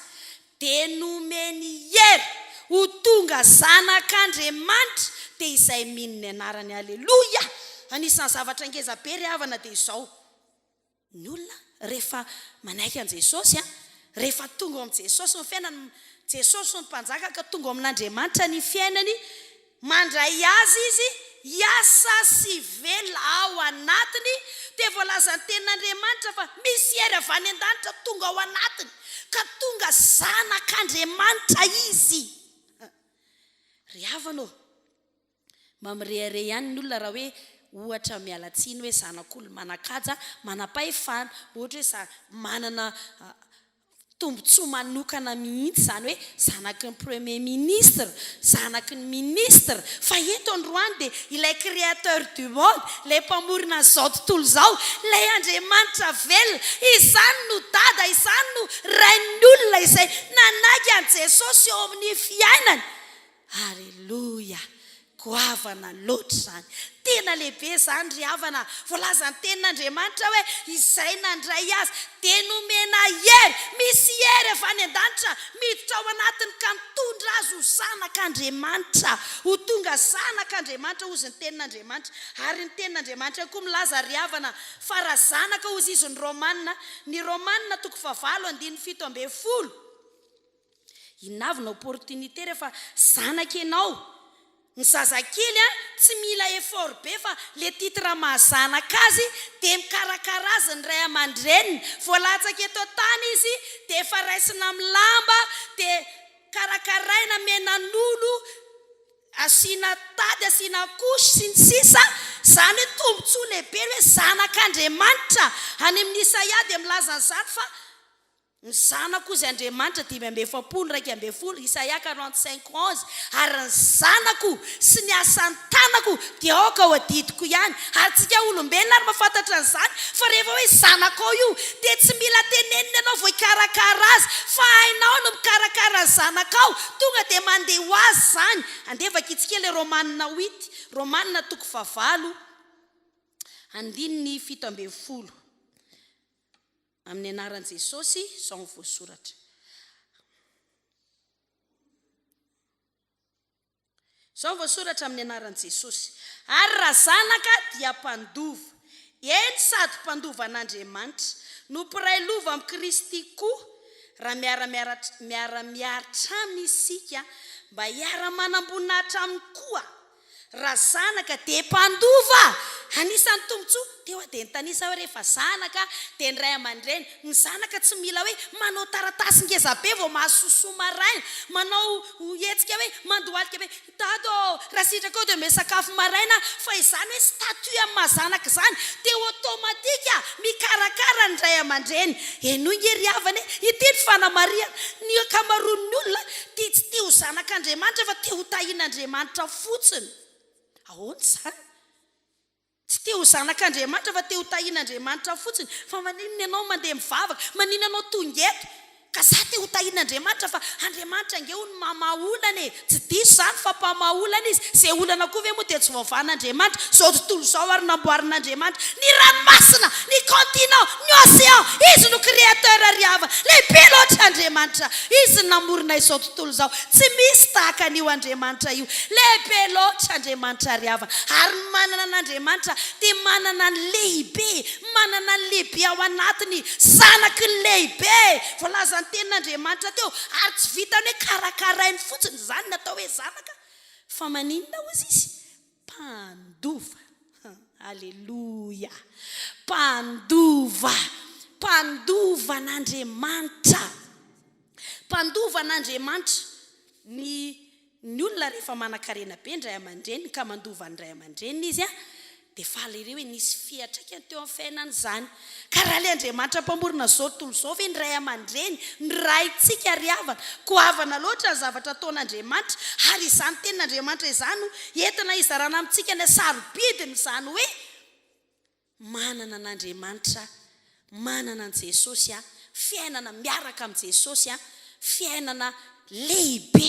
dia nomeny hery ho tonga zanak'Andriamanitra, dia izay mino ny anarany. Aleloia! Anisan'ny zavatra ngeza be ry havana dia izao, Ny olona rehefa manaiky an'i Jesosy, rehefa tonga ao amin'i Jesosy ny fiainany, Jesosy no Mpanjaka ka tonga ao amin'Andriamanitra ny fiainany, mandray Azy izy hiasa sy velona ao anatiny, dia voalazan'ny Tenin'Andriamanitra fa misy hery avy any an-danitra tonga ao anatiny, ka tonga zanak'Andriamanitra izy. Ry havana ô! Mba mirehareha ihany ny olona raha hoe ohatra miala tsiny hoe zanak'olo-manan-kaja, manam-pahefana, ohatra hoe za manana tombotsoa manokana mihitsy izany hoe zanaky ny premier ministre, zanaky ny ministre, fa eto androany dia ilay créateur du monde, ilay mpamorona an'izao tontolo izao, ilay Andriamanitra velona, izany no dada, izany no rain'ny olona izay nanaiky an'i Jesosy eo amin'ny fiainany. Aleloia! Goavana loatra izany. Tena lehibe izany ry havana. Voalazan'ny Tenin'Andriamanitra hoe, Izay nandray Azy dia nomena hery. Misy hery avy any an-danitra miditra ao anatiny ka mitondra azy ho zanak'Andriamanitra. Ho tonga zanak'Andriamanitra hozy ny Tenin'Andriamanitra. Ary ny Tenin'Andriamanitra ihany koa milaza ry havana fa raha zanaka hozy izy ny Romana, ny Romana toko fahavalo andininy 17. Inona avy ny opportunité rehefa zanaka ianao? Ny zazakely an, tsy mila effort be fa le titre maha zanaka azy dia mikarakara azy ny ray aman-dreniny. Vao latsaka eto an-tany izy dia efa raisina amin'ny lamba dia karakaraina, amenan'olo, asiana tady, asiana couche sy ny sisa Izany hoe tombotsoa lehibe ny hoe zanak'Andriamanitra. Any amin'ny Isaia dia milaza an'izany fa Ny zanako hozy Andriamanitra, 45, 11, Isaia 45, 11, ary ny zanako sy ny asan'ny tanako dia aoka ho adidiko ihany. Ary tsika olombelona ary mahafantatra an'izany fa rehefa hoe zanakao io dia tsy mila tenenina ianao vao hikarakara azy fa hainao ny mikarakara ny zanakao, tonga dia mandeha ho azy izany. Andeha vakintsika ilay Romana huit, Romana toko fahavalo andininy 17. Amin'ny anaran'i Jesosy, izao no voasoratra. Izao no voasoratra amin'ny anaran'i Jesosy. Ary raha zanaka dia mpandova, eny sady mpandova an'Andriamanitra, no mpiray lova amin'i Kristy koa, raha miara-miaritra aminy isika, mba hiara-manam-boninahitra aminy koa. Raha zanaka dia mpandova! Anisan'ny tombontsoa, teo aho dia nitanisa hoe rehefa zanaka dia ny ray aman-dreny, ny zanaka tsy mila hoe manao taratasy ngeza be vao mahazo sosoa maraina, manao hetsika hoe mandohalika be, dada ô, raha sitrakao dia omeo sakafo maraina aho, fa izany hoe statut amin'ny maha zanaka izany dia automatique mikarakara ny ray aman-dreny. Henoy nge ry havana e, ity ny fanamarihana, ny ankamaroan'ny olona dia tsy te ho zanak'Andriamanitra fa te ho tahian'Andriamanitra fotsiny. Ahoana izany? Tsy te ho zanak'Andriamanitra fa te ho tahian'Andriamanitra fotsiny. Fa maninona ianao mandeha mivavaka? Maninona ianao tonga eto? Ka za te ho tahian'Andriamanitra fa Andriamanitra ange hono mamaha olana e! Tsy diso izany fa mpamaha olana izy. Izay olana koa ve moa dia tsy voavahan'Andriamanitra? Izao tontolo izao ary namboarin'Andriamanitra. Ny ranomasina, ny continent, ny océan, Izy no créateur ry havana. Lehibe loatra Andriamanitra. Izy no namorona izao tontolo izao. Tsy misy tahaka an'io Andriamanitra io. Lehibe loatra Andriamanitra ry havana. Ary ny manana an'Andriamanitra dia manana ny lehibe, manana ny lehibe ao anatiny, zanaky ny lehibe. Voalazan'ny tenin'Andriamanitra teo. Ary tsy vitan'ny hoe karakarainy fotsiny izany ny atao hoe zanaka. Fa maninona hozy izy? Mpandova. Aleloia! Mpandova! Mpandova an'Andriamanitra! Mpandova an'Andriamanitra. Ny ny olona rehefa manankarena be ny ray aman-dreniny ka mandova ny ray aman-dreniny izy dia faly ery hoe nisy fiantraikany teo amin'ny fiainany izany. Ka raha ilay Andriamanitra Mpamorona izao tontolo izao ve ny ray aman-dreny, ny Raintsika ry havana? Goavana loatra ny zavatra ataon'Andriamanitra, ary izany Tenin'Andriamanitra izany no entina hizarana amintsika ny hasarobidiny, izany hoe manana an'Andriamanitra, manana an'i Jesosy, fiainana miaraka amin'i Jesosy, fiainana lehibe.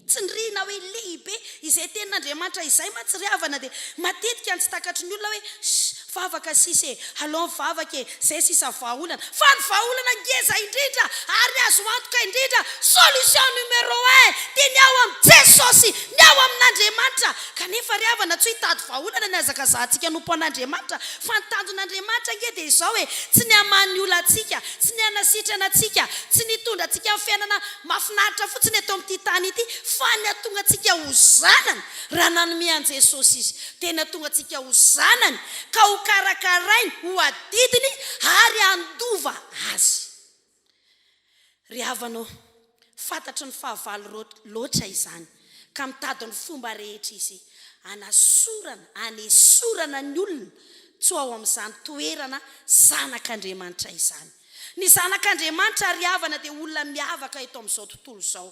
Tsindriana hoe lehibe. Izay tenin'Andriamanitra izay mantsy ry havana dia matetika ny tsy takatry ny olona hoe shh vavaka sisa e, alao mivavaka e, zay sisa vahaolana. Fa ny vahaolana ngeza indrindra ary azo antoka indrindra, solution numéro un, dia ny ao amin'i Jesosy, ny ao amin'Andriamanitra. Kanefa ry havana tsy hoe hitady vahaolana ny hazakazahantsika hanompo an'Andriamanitra fa ny tanjon'Andriamanitra ange dia izao e, tsy ny hamaha ny olantsika, tsy ny hanasitrana antsika, tsy ny hitondra antsika amin'ny fiainana Mahafinaritra fotsiny eto amin'ity tany ity fa ny hahatonga antsika ho zanany raha nanome an'i Jesosy Izy dia ny hahatonga antsika ho zanany ka ho karakarainy, ho adidiny ary handova Azy. Ry havana ô, fantatry ny fahavalo loatra izany ka mitady ny fomba rehetra izy hanasorana, hanesorana ny olona tsy ho ao amin'izany toerana zanak'Andriamanitra izany. Ny zanak'Andriamanitra ry havana dia olona miavaka eto amin'izao tontolo izao.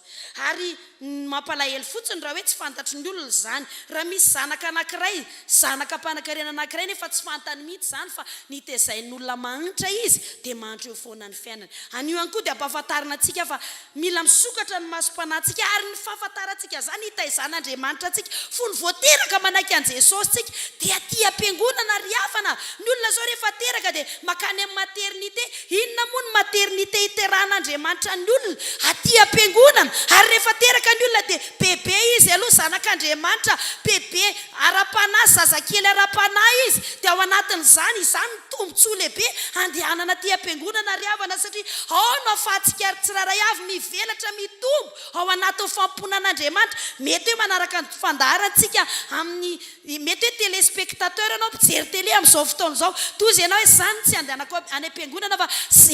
Ary ny mampalahelo fotsiny raha hoe tsy fantatry ny olona izany. Raha misy zanaka anankiray, zanaka mpanankarena anankiray nefa tsy fantany mihitsy izany fa nitezain'olona mahantra izy dia mahantra eo foana ny fiainany. Anio ihany koa dia ampahafantarina antsika fa Mila misokatra ny masom-panahintsika ary ny fahafantarantsika izany hitaizan'Andriamanitra antsika. Fony vao teraka manaiky an'i Jesosy tsika dia aty am-piangonana ry havana. Ny olona izao rehefa teraka dia makany amin'ny maternité. Inona moa ny maternité iterahan'Andriamanitra ny olona? Aty am-piangonana. Ary rehefa teraka ny olona dia bebe izy aloha, zanak'Andriamanitra, bebe ara-panahy, zazakely ara-panahy izy. Dia ao anatin'izany, izany no tombontsoa lehibe handehanana aty am-piangonana ry havana satria ao no ahafahantsika tsirairay avy mivelatra, mitombo ao anatin'ny fanompoana an'Andriamanitra. Mety hoe manaraka ny fandaharantsika amin'ny, mety hoe téléspectateur ianao, mpijery télé amin'izao fotoana izao. Toa ianao hoe izany tsy handehanako any am-piangonana fa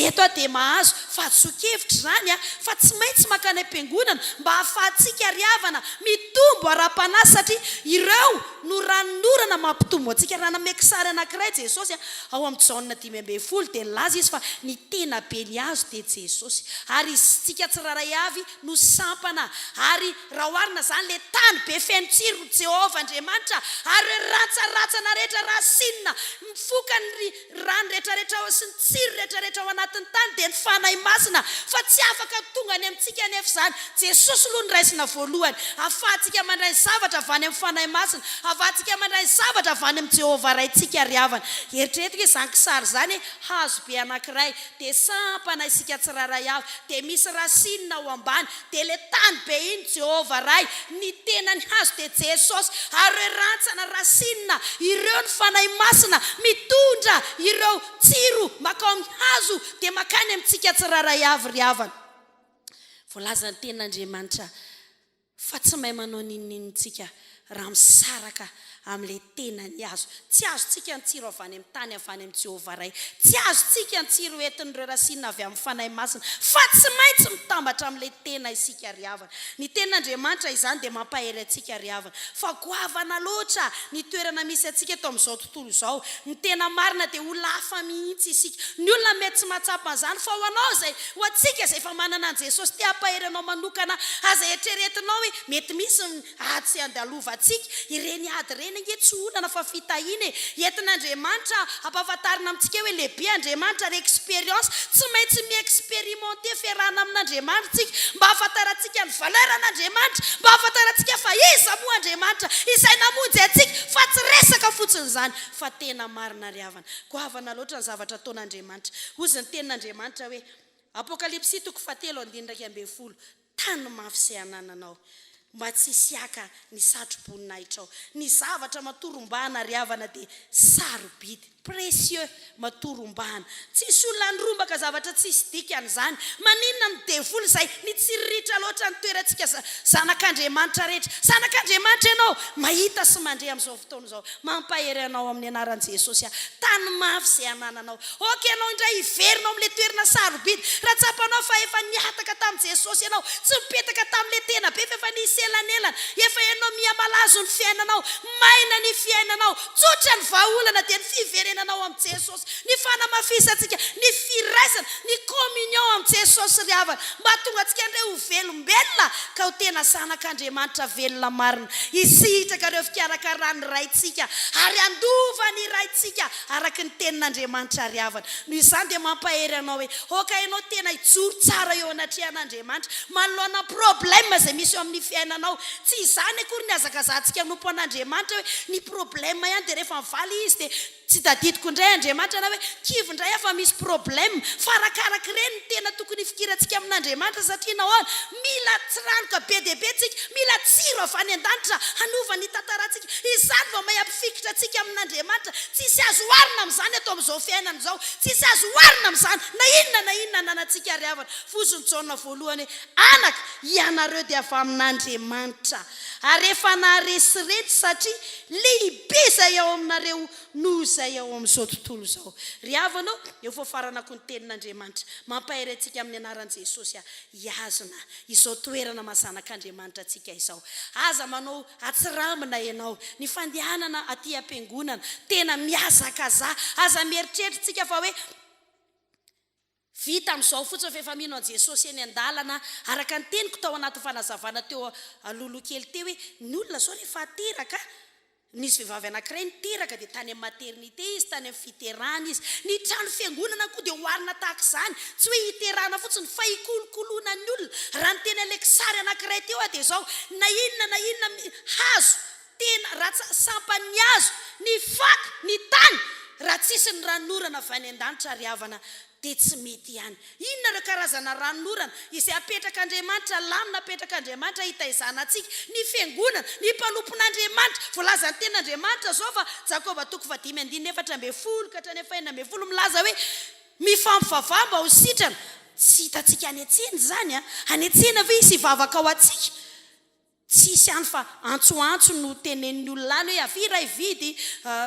eto aho dia mahazo. Fahadisoan-kevitra izany fa tsy maintsy mankany am-piangonana mba hahafahantsika ry havana mitombo ara-panahy satria ireo no ranonorana mampitombo antsika. Raha nanome kisary anankiray Jesosy ao amin'ny Jaona 15 dia nilaza Izy fa ny tena be ny hazo dia Jesosy. Ary isika tsirairay avy no sampana. Ary raha oharina izany ilay tany be feno tsiro Jehovah Andriamanitra ary ireo rantsaratsana rehetra racine mifoka ny rano rehetrarehetra ao sy ny tsiro rehetrarehetra ao anatin'ny tany dia ny Fanahy Masina fa tsy afaka tonga any amintsika anefa izany. Jesosy aloha no raisina voalohany ahafahantsika mandray ny zavatra avy any amin'ny Fanahy Masina, ahafahantsika mandray ny zavatra avy any amin'i Jehovah Raintsika ry havana. Eritrereto nge izany kisary izany e, hazo be anankiray, dia sampana isika tsirairay avy, dia misy racine ao ambany, dia ilay tany be iny Jehovah Ray, ny tenany hazo dia Jesosy, ary ireo rantsana, racine, ireo ny Fanahy Masina mitondra ireo tsiro makao amin'ny hazo dia makany amintsika tsirairay avy ry havana. Voalazan'ny tenin'Andriamanitra fa tsy mahay manao n'inon'inona isika. raha misaraka amin'ilay tenany hazo. Tsy azontsika ny tsiro avy any amin'ny tany avy any amin'i Jehovah Ray. Tsy azontsika ny tsiro entin'ireo rasinina avy amin'ny Fanahy Masina. Fa tsy maintsy mitambatra amin'ilay tena isika ry havana. Ny Tenin'Andriamanitra izany dia mampahery antsika ry havana. Fa goavana loatra ny toerana misy antsika eto amin'izao tontolo izao. Ny tena marina dia olona hafa mihitsy isika. Ny olona mety tsy mahatsapa an'izany fa ho anao izay, ho antsika izay efa manana an'i Jesosy te hampahery anao manokana aza eritreretinao hoe mety misy ny ady tsy andalovantsika. Ireny ady ireny ange tsy olana fa fitahiana e. Entin'Andriamanitra hampahafantarina amintsika hoe lehibe Andriamanitra ary expérience. Tsy maintsy mi-experimenter fiarahana amin'Andriamanitra isika mba hahafantarantsika ny valeur an'Andriamanitra, mba hahafantarantsika fa iza moa Andriamanitra izay namonjy antsika fa tsy resaka fotsiny izany fa tena marina ry havana. Goavana loatra ny zavatra ataon'Andriamanitra. Hozy ny tenin'Andriamanitra hoe, Apokalypsy toko fahatelo andininy 11, Tano mafy izay anananao, mba tsy hisy haka ny satro-boninahitrao. Ny zavatra matoa rombahana ry havana dia sarobidy, précieux, matoa rombahana. Tsisy olona handrombaka zavatra tsisy dikany izany. Maninona ny devoly izay nitsiriritra loatra ny toerantsika zanak'Andriamanitra rehetra. Zanak'Andriamanitra ianao, mahita sy mandre amin'izao fotoana izao. Mampahery anao amin'ny anaran'i Jesosy aho. Tano mafy izay anananao. Ok ianao indray hiverina ao amin'ilay toerana sarobidy. Raha tsapanao fa efa nihataka tamin'i Jesosy ianao, tsy nipetaka tamin'ilay tena be fa efa nisy elanelana, efa henonao miha-malazo ny fiainanao, maina ny fiainanao, tsotra ny vahaolana dia ny fiverenanao amin'i Jesosy, ny fanamafisantsika ny firaisana, ny communion amin'i Jesosy ry havana, mba hahatonga antsika indray ho velombelona ka ho tena zanak'Andriamanitra velona marina, hisitraka ireo fikarakaran'ny Raintsika ary handova ny Raintsika Araka ny tenin'Andriamanitra ry havana. Noho izany dia mampahery anao hoe, aoka ianao tena hijoro tsara eo anatrehan'Andriamanitra manoloana ny problème izay misy eo amin'ny fiainanao. Tsy izany akory ny hazakazahantsika hanompo an'Andriamanitra hoe ny problème ihany dia rehefa mivaly izy dia tsy tadidiko indray Andriamanitra na hoe kivy indray aho fa misy problème. Fa arakaraka ireny no tena tokony hifikirantsika amin'Andriamanitra satria nahoana? Mila tsiranoka be dia be tsika, mila tsiro avy any an-danitra hanova ny tantarantsika. Izany vao may hampifikitra antsika amin'Andriamanitra. Tsisy azo oharina amin'izany eto amin'izao fiainana izao. Tsisy azo oharina amin'izany na inona na inona ananantsika ry havana. Fozon'i Jaona voalohany hoe, Anaka, ianareo dia avy amin'Andriamanitra, ary efa naharesy ireny satria lehibe izay ao aminareo noho izay ao amin'izao tontolo izao. Ry havana ô, eo fafaranako ny tenin'Andriamanitra. Mampahery antsika amin'ny anaran'i Jesosy aho. Hihazona izao toerana maha zanak'Andriamanitra antsika izao. Aza manao atsirambina ianao. Ny fandehanana aty am-piangonana, tena mihazakazaha. Aza mieritreritra isika fa hoe vita amin'izao fotsiny fa efa mino an'i Jesosy eny an-dalana. Araka ny teniko tao anatin'ny fanazavana teo alohaloha kely teo hoe ny olona izao rehefa ateraka, Nisy vehivavy anankiray niteraka dia tany amin'ny maternité izy, tany amin'ny fiterahana izy. Ny trano fiangonana koa dia oharina tahaka izany, tsy hoe hiterahana fotsiny fa hikolokoloana ny olona. Raha niteny an'ilay kisary anankiray teo aho dia izao, na inona na inona hazo, tena raha sampan'ny hazo, ny fako, ny tany, raha tsisy ny ranonorana avy any an-danitra ry havana dia tsy mety ihany. Inona ireo karazana ranonorana izay apetrak'Andriamanitra, lamina apetrak'Andriamanitra hitaizana antsika, ny fiangonana, ny mpanompon'Andriamanitra. Voalazan'ny Tenin'Andriamanitra izao fa Jakoba toko fahadimy andininy 14 ka hatrany amin'ny fahenina ambin'ny folo milaza hoe, Mifampivavaha mba ho sitrana. Tsy hitantsika any an-tsena izany an! Any an-tsena ve hisy hivavaka ho antsika? Tsisy any fa antsoantso no tenenin'ny olona any hoe avia iray vidy,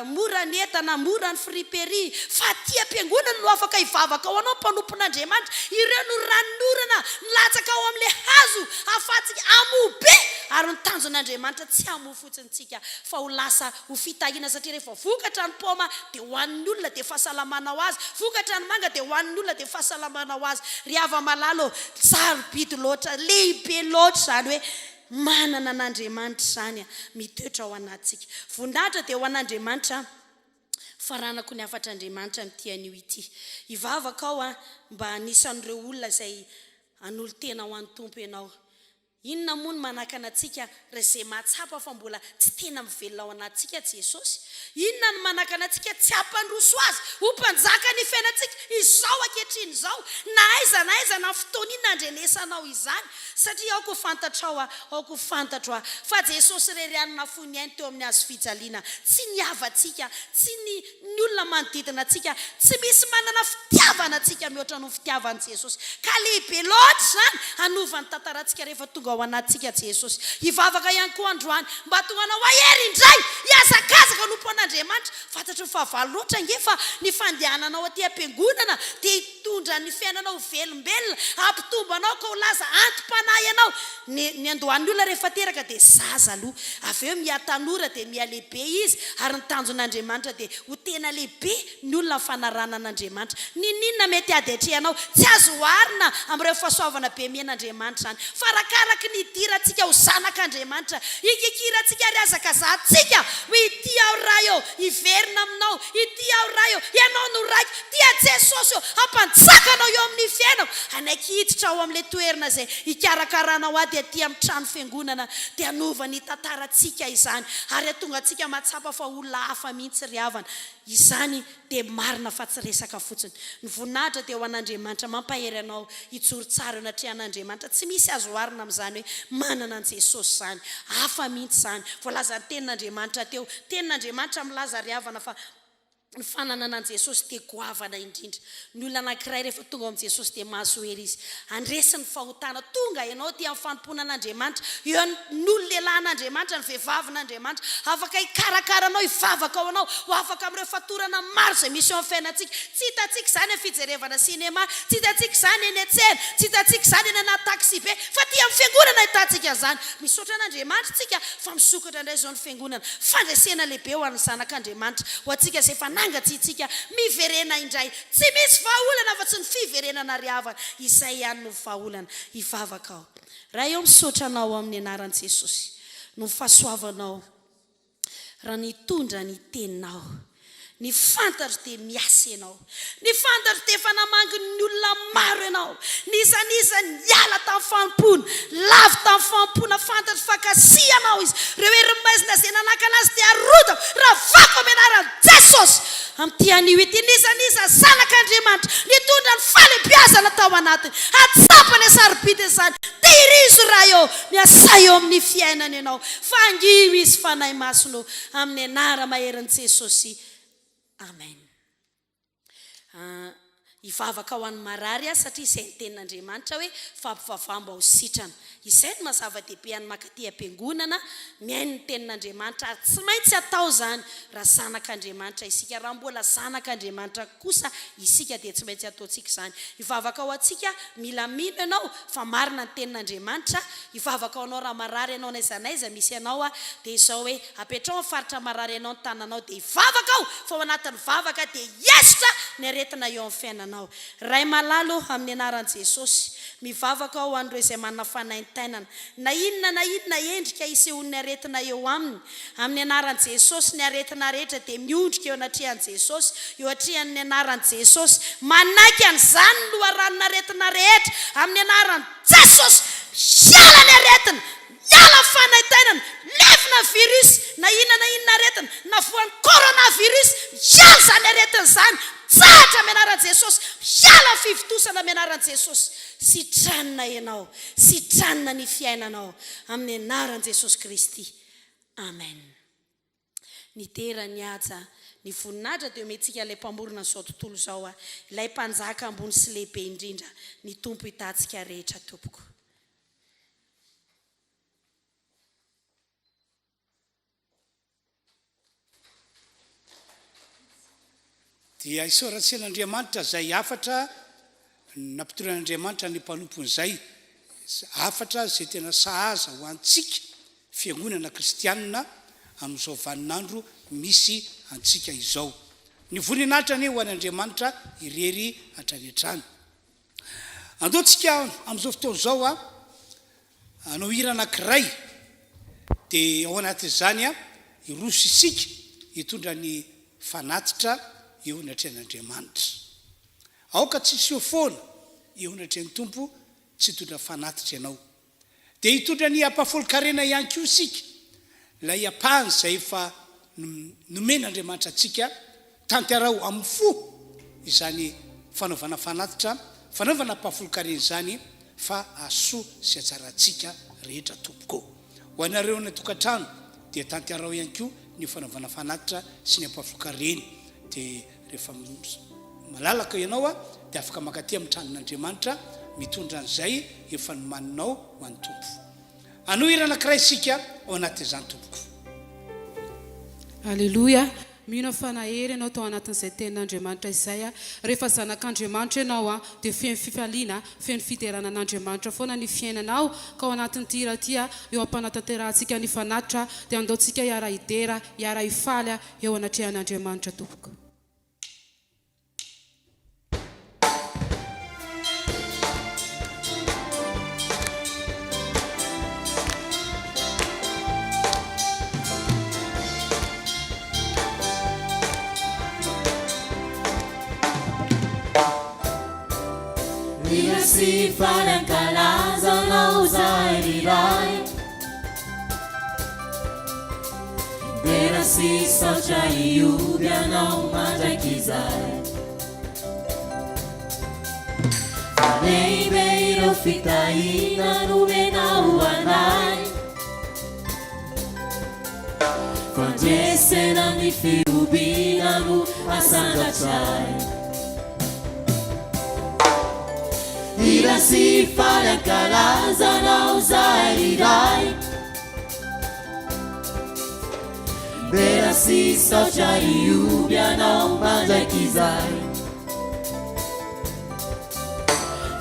mora ny entana, mora ny friperie. Fa aty am-piangonana no afaka hivavaka ho anao mpanompon'Andriamanitra. Ireo no ranonorana milatsaka ao amin'ilay hazo ahafahantsika hamoa be. Ary ny tanjon'Andriamanitra tsy hamoa fotsiny tsika fa ho lasa ho fitahiana satria rehefa vokatra ny paoma dia ho an'ny olona dia fahasalamana ho azy, vokatra ny manga dia ho an'ny olona dia fahasalamana ho azy. Ry hava-malala ô, sarobidy loatra, lehibe loatra izany hoe manana an'Andriamanitra izany mitoetra ao anatintsika. Voninahitra dia ho an'Andriamanitra. Faranako ny hafatr'Andriamanitra amin'ity anio ity. Hivavaka aho mba anisan'ireo olona izay hanolo-tena ho an'ny Tompo ianao. Inona moa no manakana antsika raha izay mahatsapa fa mbola tsy tena mivelona ao anatintsika Jesosy? Inona no manakana antsika tsy hampandroso Azy ho Mpanjaka ny fiainantsika izao ankehitriny izao, na aiza na aiza na fotoana inona andrenesanao izany? Satria aoka ho fantatrao aho, aoka ho fantatro aho, fa Jesosy irery ihany nafoy ny ainy teo amin'ny hazo fijaliana, tsy ny havantsika, tsy ny ny olona manodidina antsika, tsy misy manana fitiavana antsika mihoatra noho ny fitiavan'i Jesosy. Ka lehibe loatra izany hanova ny tantarantsika rehefa tonga. tonga ao anatintsika Jesosy. Hivavaka ihany koa androany mba hahatonga anao hahery indray, hihazakazaka hanompo an'Andriamanitra. Fantatry ny fahavalo loatra ange fa ny fandehananao aty am-piangonana dia hitondra ny fiainanao ho velombelona, hampitombo anao ka ho laza anti-panahy ianao. Ny niandohan'ny olona rehefa teraka dia zaza aloha, avy eo miha tanora dia miha lehibe izy ary ny tanjon'Andriamanitra dia ho tena lehibe ny olona amin'ny fanarahana an'Andriamanitra. N'inon'inona mety ady atrehanao, tsy azo oharina amin'ireo fahasoavana be omen'Andriamanitra izany. Fa arakaraky ny hidirantsika ho zanak'Andriamanitra, hikikirantsika ary hazakazahantsika hoe ity aho Ray ô, hiverina aminao, ity aho Ray ô, Ianao no Raiko, tia Jesosy ô, hampanjaka Anao eo amin'ny fiainako, hanaiky hiditra ao amin'ilay toerana izay hikarakaranao ahy dia aty amin'ny trano fiangonana, dia hanova ny tantarantsika izany ary hahatonga antsika mahatsapa fa olona hafa mihitsy ry havana. Izany dia marina fa tsy resaka fotsiny. Ny voninahitra dia ho an'Andriamanitra. Mampahery anao hijoro tsara eo anatrehan'Andriamanitra. Tsy misy azo oharina amin'izany hoe manana an'i Jesosy izany. Hafa mihitsy izany. Voalazan'ny Tenin'Andriamanitra teo. Tenin'Andriamanitra milaza ry havana fa ny fananana an'i Jesosy dia goavana indrindra. Ny olona anankiray rehefa tonga ao amin'i Jesosy dia mahazo hery izy handresy ny fahotana. Tonga ianao aty amin'ny fanompoana an'Andriamanitra, eo ny olo lehilahin'Andriamanitra, ny vehivavin'Andriamanitra, afaka hikarakara anao, hivavaka ho anao, ho afaka amin'ireo fatorana maro izay misy eo amin'ny fiainantsika. Tsy hitantsika izany amin'ny fijerevana sinema, tsy hitantsika izany eny an-tsena, tsy hitantsika izany eny anaty taxi-be, fa aty amin'ny fiangonana ahitantsika an'izany. Misaotra an'Andriamanitra isika fa misokatra indray izao ny fiangonana. Fandresena lehibe ho an'ny zanak'Andriamanitra, ho antsika izay efa nangatsiatsiaka, miverena indray. Tsy misy vahaolana afa-tsy ny fiverenana ry havana. Izay ihany no vahaolana. Hivavaka aho. Ray ô misaotra Anao aho amin'ny anaran'i Jesosy noho ny fahasoavanao raha nitondra ny teninao. Ny fantatro dia miasa Ianao. Ny fantatro dia efa namangy ny olona maro Ianao. N'iza n'iza niala tamin'ny fanompoana, lavo tamin'ny fanompoana, fantatro fa kasihanao izy. Ireo herin'ny maizina izay nanakana azy dia arodako, ravako amin'ny anaran'i Jesosy. Amin'ity anio ity, n'iza n'iza zanak'Andriamanitra, nitondra ny fahalebiazana tao anatiny, hahatsapa ny hasarobidiny izany. Tehirizo Ray ô, miasà eo amin'ny fiainany Ianao. Fangio izy Fanahy Masina ô. Amin'ny anara-maherin'i Jesosy. Amen. Hivavaka ho an'ny marary aho satria izay ny tenin'Andriamanitra hoe fampivavaha mba ho sitrana. Izay no maha zava-dehibe an'ny mankaty am-piangonana, mihaino ny tenin'Andriamanitra ary tsy maintsy atao izany raha zanak'Andriamanitra isika. Raha mbola zanak'Andriamanitra kosa isika dia tsy maintsy ataontsika izany. Hivavaka ho antsika, mila mino ianao fa marina ny tenin'Andriamanitra, hivavaka ho anao raha marary ianao n'aiza n'aiza misy anao aho dia izao hoe Apetraho amin'ny faritra marary anao ny tananao dia hivavaka aho fa ao anatin'ny vavaka dia hiesotra ny aretina eo amin'ny fiainanao. Ray malala ô, amin'ny anaran'i Jesosy, mivavaka aho ho an'ireo izay manana fanaintainana, na inona na inona endrika isehoan'ny aretina eo aminy, amin'ny anaran'i Jesosy, ny aretina rehetra dia miondrika eo anatrehan'i Jesosy, eo atrehan'ny anaran'i Jesosy, manaiky an'izany ny loharanon'aretina rehetra, amin'ny anaran'i Jesosy, miala ny aretina, Miala ny fanaintainana, levona ny virus, na inona na inona aretina, na voan'ny coronavirus, miala izany aretina izany, mitsahatra amin'ny anaran'i Jesosy, miala ny fivontosana amin'ny anaran'i Jesosy, sitranina ianao, sitranina ny fiainanao, amin'ny anaran'i Jesosy Kristy, Amen. Ny dera, ny haja, ny voninahitra dia omentsika ilay Mpamorona an'izao tontolo izao, ilay Mpanjaka ambony sy lehibe indrindra, ny Tompo hitantsika rehetra tompoko. Dia isaorantsika an'Andriamanitra izay hafatra nampitorian'Andriamanitra ny mpanompony izay, hafatra izay tena sahaza ho antsika fiangonana kristianina amin'izao vaninandro misy antsika izao. Ny voninahitra anie ho an'Andriamanitra irery hatrany hatrany. Andao tsika amin'izao fotoana izao hanao hira anankiray dia ao anatin'izany hiroso isika hitondra ny fanatitra eo anatrehan'Andriamanitra. Aoka tsy hiseho foana eo anatrehan'ny Tompo tsy hitondra fanatitra ianao. Dia hitondra ny ampahafolon-karena ihany koa isika, ilay ampahany izay efa nomen'Andriamanitra antsika, tanteraho amin'ny fo izany fanaovana fanatitra, fanaovana ampahafolon-karena izany fa hahasoa sy hahatsara antsika rehetra tompoko. Ho anareo any an-tokantrano dia tanteraho ihany koa ny fanaovana fanatitra sy ny ampahafolon-karena, dia Rehefa malalaka ianao dia afaka mankaty amin'ny tranon'Andriamanitra mitondra an'izay efa nomaninao ho an'ny Tompo. Hanohy hira anankiray isika ao anatin'izany tompoko. Aleloia! Mino aho fa nahery ianao tao anatin'izay tenin'Andriamanitra izay. Rehefa zanak'Andriamanitra ianao dia feno fifaliana, feno fiderana an'Andriamanitra foana ny fiainanao. Ka ao anatin'ity hira ity, eo am-panatanterahantsika ny fanatitra, dia andaontsika hiara-hidera, hiara-hifaly eo anatrehan'Andriamanitra tompoko. Hira sy faly ankalaza anao zahay ry Ray. Dera sy saotra hioby anao mandrakizay. Fa lehibe ireo fitahiana nomenao anay. Fandresena ny fihobiana no asandratray. Hira sy faly ankalaza anao zahay ry Ray. Dera sy saotra hioby anao mandrakizay.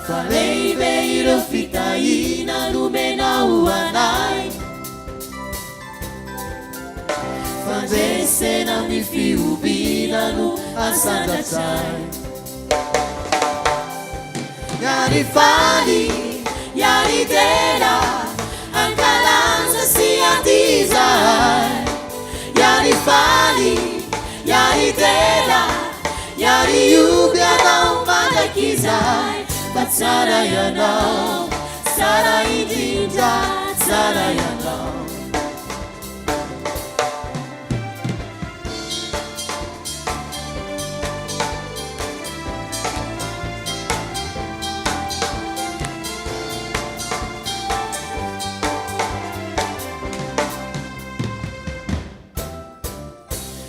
Fa lehibe ireo fitahiana nomenao ho anay. Fandresena amin'ny fihobiana no asandratray. Hiary faly, hiary dera, hankalaza sy handiza ahy. Hiary faly, hiary dera, hiary hioby anao mandrakizay. Fa tsara ianao, tsara indrindra, tsara ianao.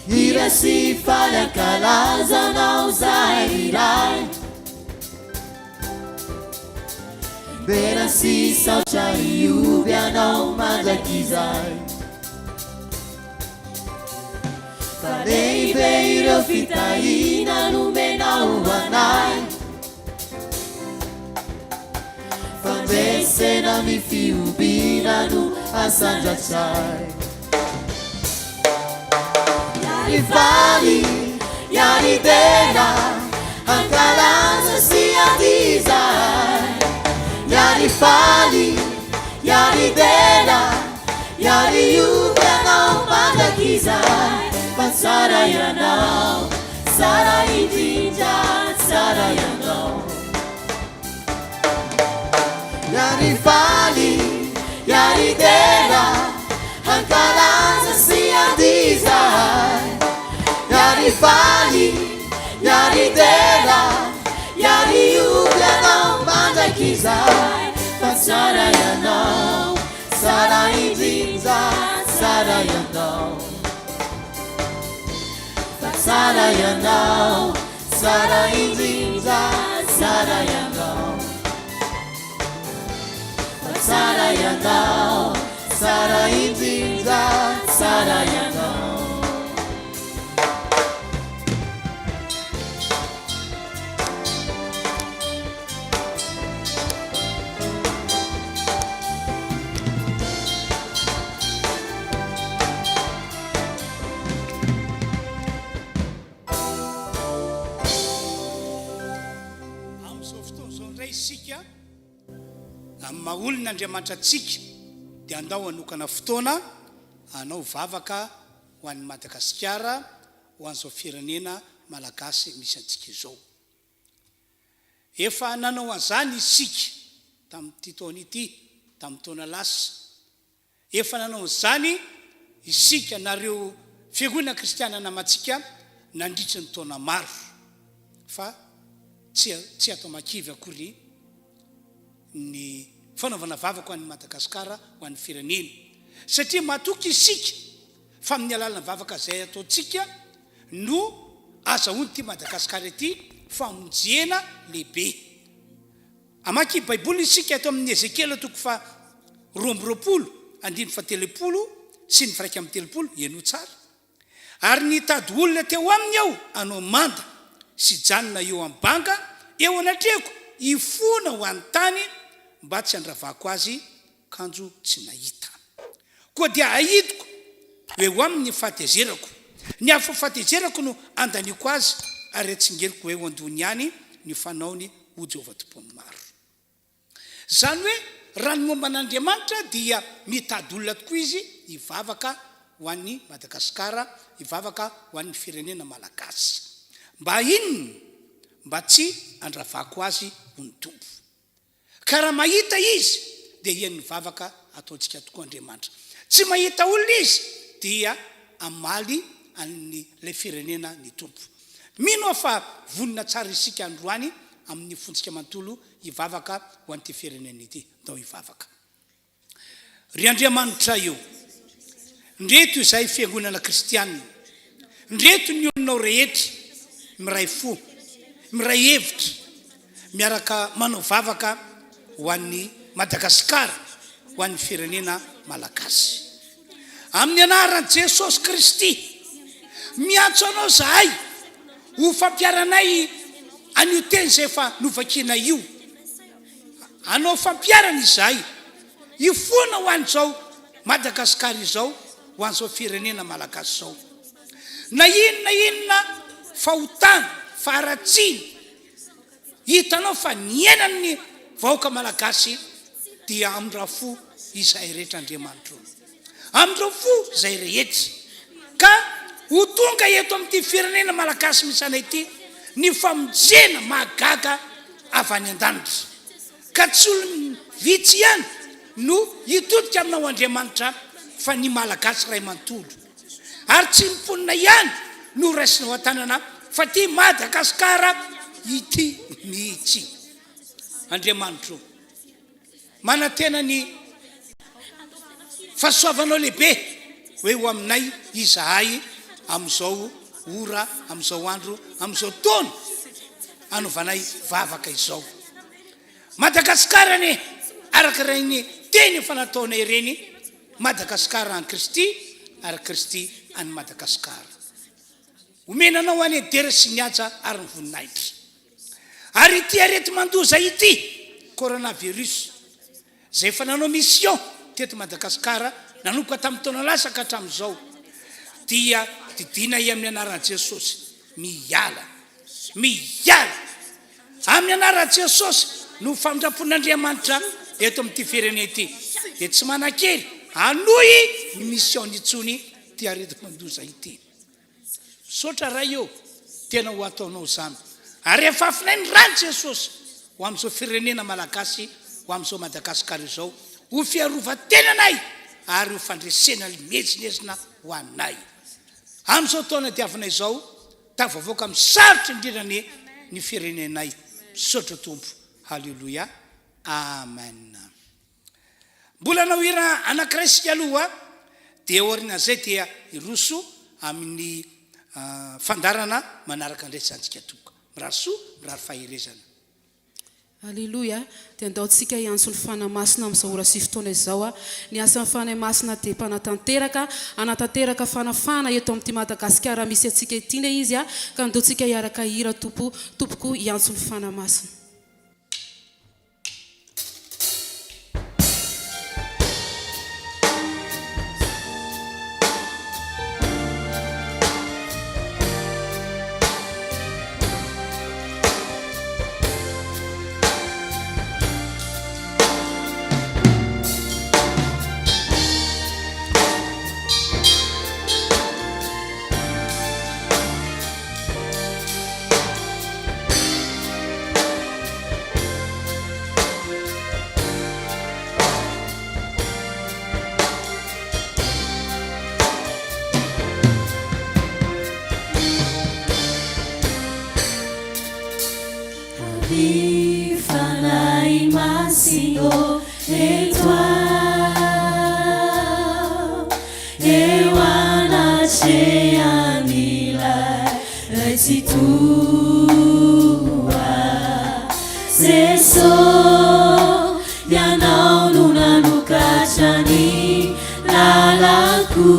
Hira sy faly ankalaza anao zahay ry Ray. Dera sy saotra hioby anao mandrakizay. Fa lehibe ireo fitahiana nomenao ho anay. Fandresena ny fihobiana no asandratray. Hifaly, hiary-dera, hankalaza sy handiza ahy. Hiary-faly, hiary-dera, hiary-hioby anao mandrakizay. Fa tsara ianao, tsara indrindra, tsara ianao. Hiary-faly, hiary-dera, hankalaza sy handiza ahy. Hiary-faly, hiary-dera, hiary-hioby anao mandrakizay. Fa tsara ianao, tsara indrindra, tsara ianao. Fa tsara ianao, tsara indrindra, tsara ianao. Fa tsara ianao, tsara indrindra, tsara ianao. Amin'izao fotoana izao indray isika, amin'ny maha olon' Andriamanitra antsika, dia andao hanokana fotoana hanao vavaka ho an'i Madagasikara, ho an'izao firenena malagasy misy antsika izao. Efa nanao an'izany isika tamin'ity taona ity, tamin'ny taona lasa. Efa nanao an'izany isika na ireo fiangonana kristiana namantsika nandritry ny taona maro. Fa tsy tsy atao makivy akory ny fanaovana vavaka ho an'i Madagasikara, ho an'ny firenena. Satria matoky isika fa amin'ny alalan'ny vavaka izay ataontsika no azahoan'ity Madagasikara ity famonjena lehibe. Hamaky Baiboly isika eto amin'ny Ezekiela toko faha. 22 andininy fahatelopolo sy ny 31, henoy tsara, Ary nitady olona teo aminy aho hanao manda sy hijanona eo amin'ny banga eo anatrehako hifona ho an'ny tany mba tsy handravako azy, kanjo tsy nahita. Koa dia ahidiko ho eo aminy ny fahatezerako. Ny afo fahatezerako no handaniako azy, ary hatsingeriko ho eo an-dohany ihany ny fanaony, hoy Jehovah Tompon'ny maro. Izany hoe raha ny momba an'Andriamanitra dia mitady olona tokoa izy hivavaka ho an'i Madagasikara, hivavaka ho an'ny firenena malagasy. Mba inona? Mba tsy handravako azy ho ny Tompo. Ka raha mahita izy dia hihaino ny vavaka ataontsika tokoa Andriamanitra. Tsy mahita olona izy dia hamaly an'ilay firenena ny Tompo. Mino aho fa vonona tsara isika androany amin'ny fontsika manontolo hivavaka ho an'ity firenena ity. Ndao hivavaka. Ry Andriamanitray o, ndreto izahay fiangonana kristianina, ndreto ny olonao rehetra miray fo, miray hevitra, miaraka manao vavaka ho an'i Madagasikara, ho an'ny firenena malagasy. Amin'ny anaran'i Jesosy Kristy, miantso Anao izahay ho fampiharanay an'io teny izay efa novakianay io. Hanao fampiharana izahay, hifona ho an'izao Madagasikara izao, ho an'izao firenena malagasy izao. Na inona inona fahotana, faharatsiana, Hitanao fa niainany ny vahoaka malagasy dia amindrao fo izahay rehetra Andriamanitra o. Amindrao fo izay rehetra. Ka ho tonga eto amin'ity firenena malagasy misy anay ity ny famonjena mahagaga avy any an-danitra. Ka tsy olona vitsy ihany no hitodika aminao Andriamanitra fa ny malagasy iray manontolo. Ary tsy ny mponina ihany no raisinao an-tanana fa ity Madagasikara ity mihitsy. Andriamanitro o, manantena ny fahasoavanao lehibe hoe ho aminay izahay amin'izao ora, amin'izao andro, amin'izao taona anaovanay vavaka izao. Madagasikara anie araka ireny teny efa nataonay ireny, Madagasikara an'i Kristy ary Kristy an'i Madagasikara. Omena anao anie ny dera sy ny haja ary ny voninahitra. Ary ity areti-mandoza ity, coronavirus, izay efa nanao mission teto Madagasikara nanomboka tamin'ny taona lasa ka hatramin'izao, dia didianay amin'ny anaran'i Jesosy, miala, miala! Amin'ny anaran'i Jesosy no famindrampon'Andriamanitra eto amin'ity firenena ity dia tsy manan-kery hanohy ny mission-ny intsony ity areti-mandoza ity. Misaotra Ray ô, tena ho ataonao izany. Ary afafinay ny ran'i Jesosy ho amin'izao firenena malagasy, ho amin'izao Madagasikara izao, ho fiarovan-tenanay ary ho fandresena miezinezina ho anay. Amin'izao taona diavina izao, Tafavoaka amin'ny sarotra indrindra anie ny firenenay. Misaotra Tompo. Haleloia. Amen. Mbola hanao hira anankiray isika aloha dia aorianan'izay dia hiroso amin'ny fandaharana manaraka indray izany tsika tompoko. Mirary soa, mirary faherezana. Aleloia! Dia andao tsika hiantso ny Fanahy Masina amin'izao ora sy fotoana izao. Ny asan'ny Fanahy Masina dia mpanatanteraka, hanatanteraka fanafahana eto amin'ity Madagasikara misy antsika ity anie Izy ka andao tsika hiaraka hihira Tompo, Tompoko hiantso ny Fanahy Masina. Avia Fanahy Masina ô, eto aho, eo anatrehan'ilay Ray Tsitoha. Jeso, Ianao no nanokatra. ny lalako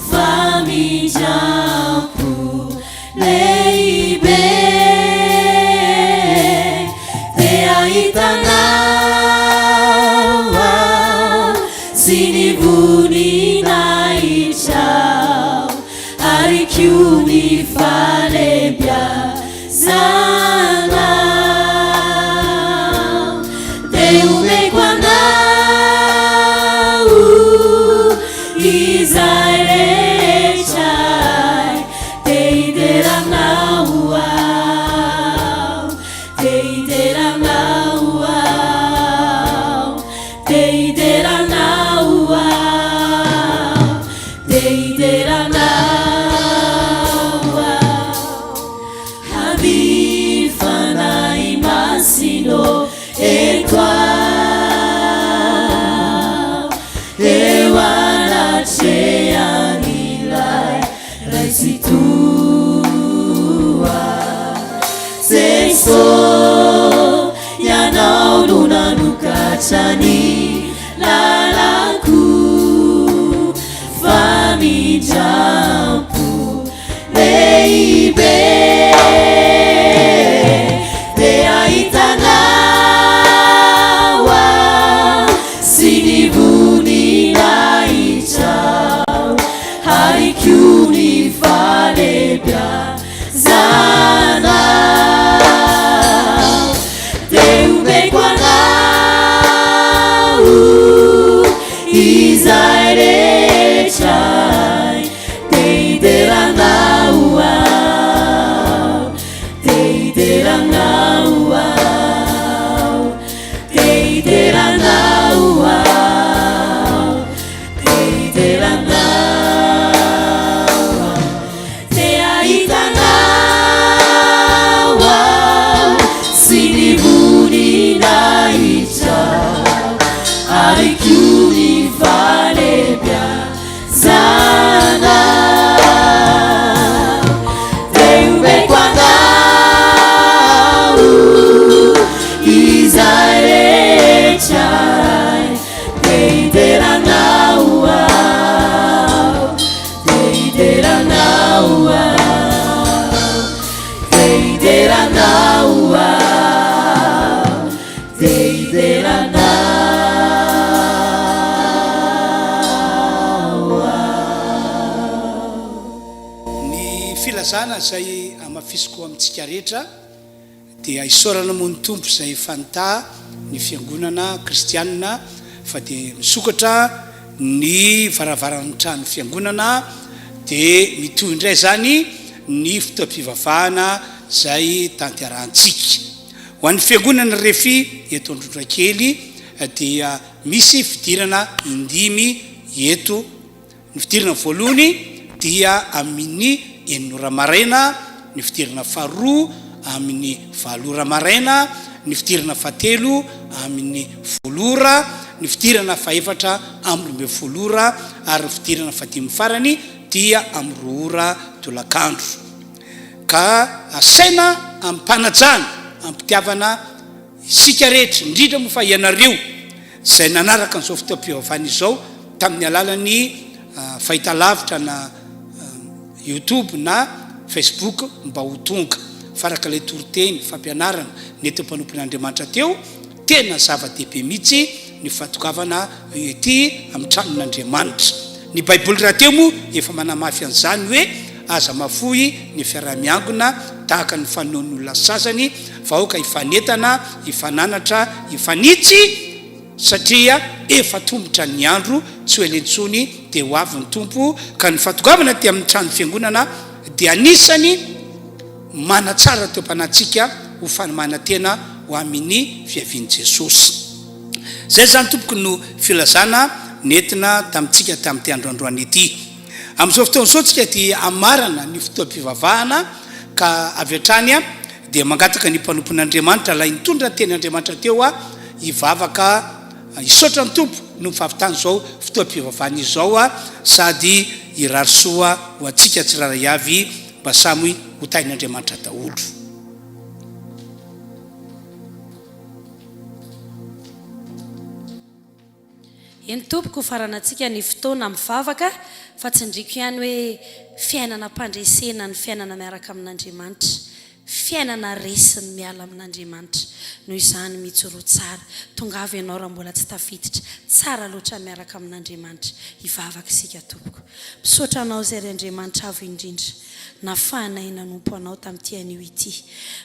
Famindram-po lehibe Te hahita Anao aho sy ny voninahitrao Ary koa ny fahalehibiazanao Dia omeko Anao izay rehetra ahy Te hidera Anao aho Te hidera Anao aho Te hidera Anao aho Te hidera Anao aho Avia Fanahy Masina ô eto aho Eo anatrehan'ilay Ray Tsitoha Jeso Ianao no nanokatra ny lalako Famindram-po lehibe Te hahita Anao aho sy ny voninahitrao Ary koa ny fahalehibiazanao Dia omeko Anao izay rehetra ahy Te hidera Anao aho Te hidera Anao aho Te hidera Anao aho Te hidera Anao aho Te hahita Anao aho sy ny voninahitrao Ary koa ny fahalehibiazanao Dia omeko Anao izay rehetra ahy Te hidera Anao aho Te hidera Anao aho Te hidera Anao aho Te hidera Anao aho. Ny filazana izay hamafisiko amintsika rehetra Dia isaorana moa ny Tompo izay efa nitaha ny fiangonana kristianina fa dia misokatra ny varavaran'ny trano fiangonana dia mitohy indray izany ny fotoam-pivavahana izay tanterahantsika. Ho an'ny fiangonana Refi eto Androndrakely dia misy fidirana indimy eto. Ny fidirana voalohany dia amin' ny enina ora maraina, ny fidirana faharoa amin' ny valo ora maraina, ny fidirana fahatelo amin' ny folo ora, ny fidirana fahefatra amin' 12 ora ary ny fidirana fahadimy farany dia amin' ny roa ora tolakandro. Ka asaina amim-panajana, amim-pitiavana isika rehetra, indrindra moa fa ianareo izay nanaraka an'izao fotoam-pivavahana izao tamin'ny alalan'ny fahitalavitra na YouTube na Facebook mba ho tonga. Fa araka ilay toriteny, fampianarana nentin'ny mpanompon'Andriamanitra teo, tena zava-dehibe mihitsy ny fahatongavana ety amin'ny tranon'Andriamanitra. Ny Baiboly rahateo moa efa manamafy an'izany hoe aza mahafoy ny fiaraha-miangona tahaka ny fanaon'ny olona sasany fa aoka hifanentana, hifananatra, hifanitsy satria efa tongotra ny andro, tsy ho ela intsony dia ho avy ny Tompo, ka ny fahatongavana aty amin'ny trano fiangonana dia anisany manatsara ny toe-panahintsika ho fanomanan-tena ho amin'ny fiavian'i Jesosy. Izay izany tompoko no filazana nentina tamintsika tamin'ity andro androany ity. Amin'izao fotoana izao tsika dia hamarana ny fotoam-pivavahana ka avy hatrany dia mangataka ny mpanompon'Andriamanitra ilay nitondra ny teny Andriamanitra teo hivavaka hisaotra ny Tompo noho ny fahavitany izao fotoam-pivavahana izao sady hirary soa ho antsika tsirairay avy mba samy ho tahin'Andriamanitra daholo. Eny tompoko, hofaranantsika ny fotoana amin'ny vavaka fa tsindriako ihany hoe fiainana am-pandresena ny fiainana miaraka amin'Andriamanitra. Fiainana resy ny miala amin'Andriamanitra. Noho izany mijoroa tsara. Tongava ianao raha mbola tsy tafiditra. Tsara loatra ny miaraka amin'Andriamanitra. Hivavaka isika tompoko. Misaotra Anao izay ry Andriamanitra Avo Indrindra. Nafahanay nanompo Anao tamin'ity anio ity.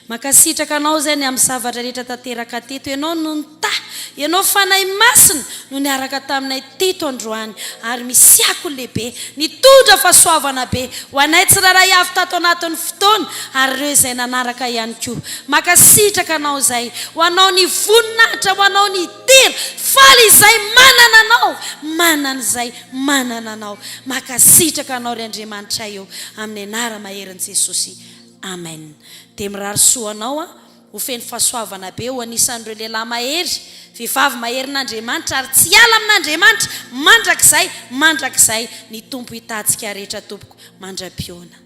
Mankasitraka Anao izay ny amin'ny zavatra rehetra tanteraka teto. Ianao no nitahy. Ianao Fanahy Masina no niaraka taminay teto androany ary misy akony lehibe nitondra fahasoavana be ho anay tsirairay avy tato anatin'ny fotoana ary ireo izay nanaraka ihany koa. Mankasitraka Anao izay. Ho Anao ny voninahitra, ho Anao ny dera. Faly izay manana Anao, manana izay manana Anao. Mankasitraka Anao ry Andriamanitray ô, amin'ny anara-maherin'i Jesosy. Amen. Dia mirary soa anao aho. Ho feno fahasoavana be ho anisan'ireo lehilahy mahery, vehivavy maherin'Andriamanitra ary tsy hiala amin'Andriamanitra mandrakizay mandrakizay ny Tompo hitaha antsika rehetra tompoko mandra-pihaona.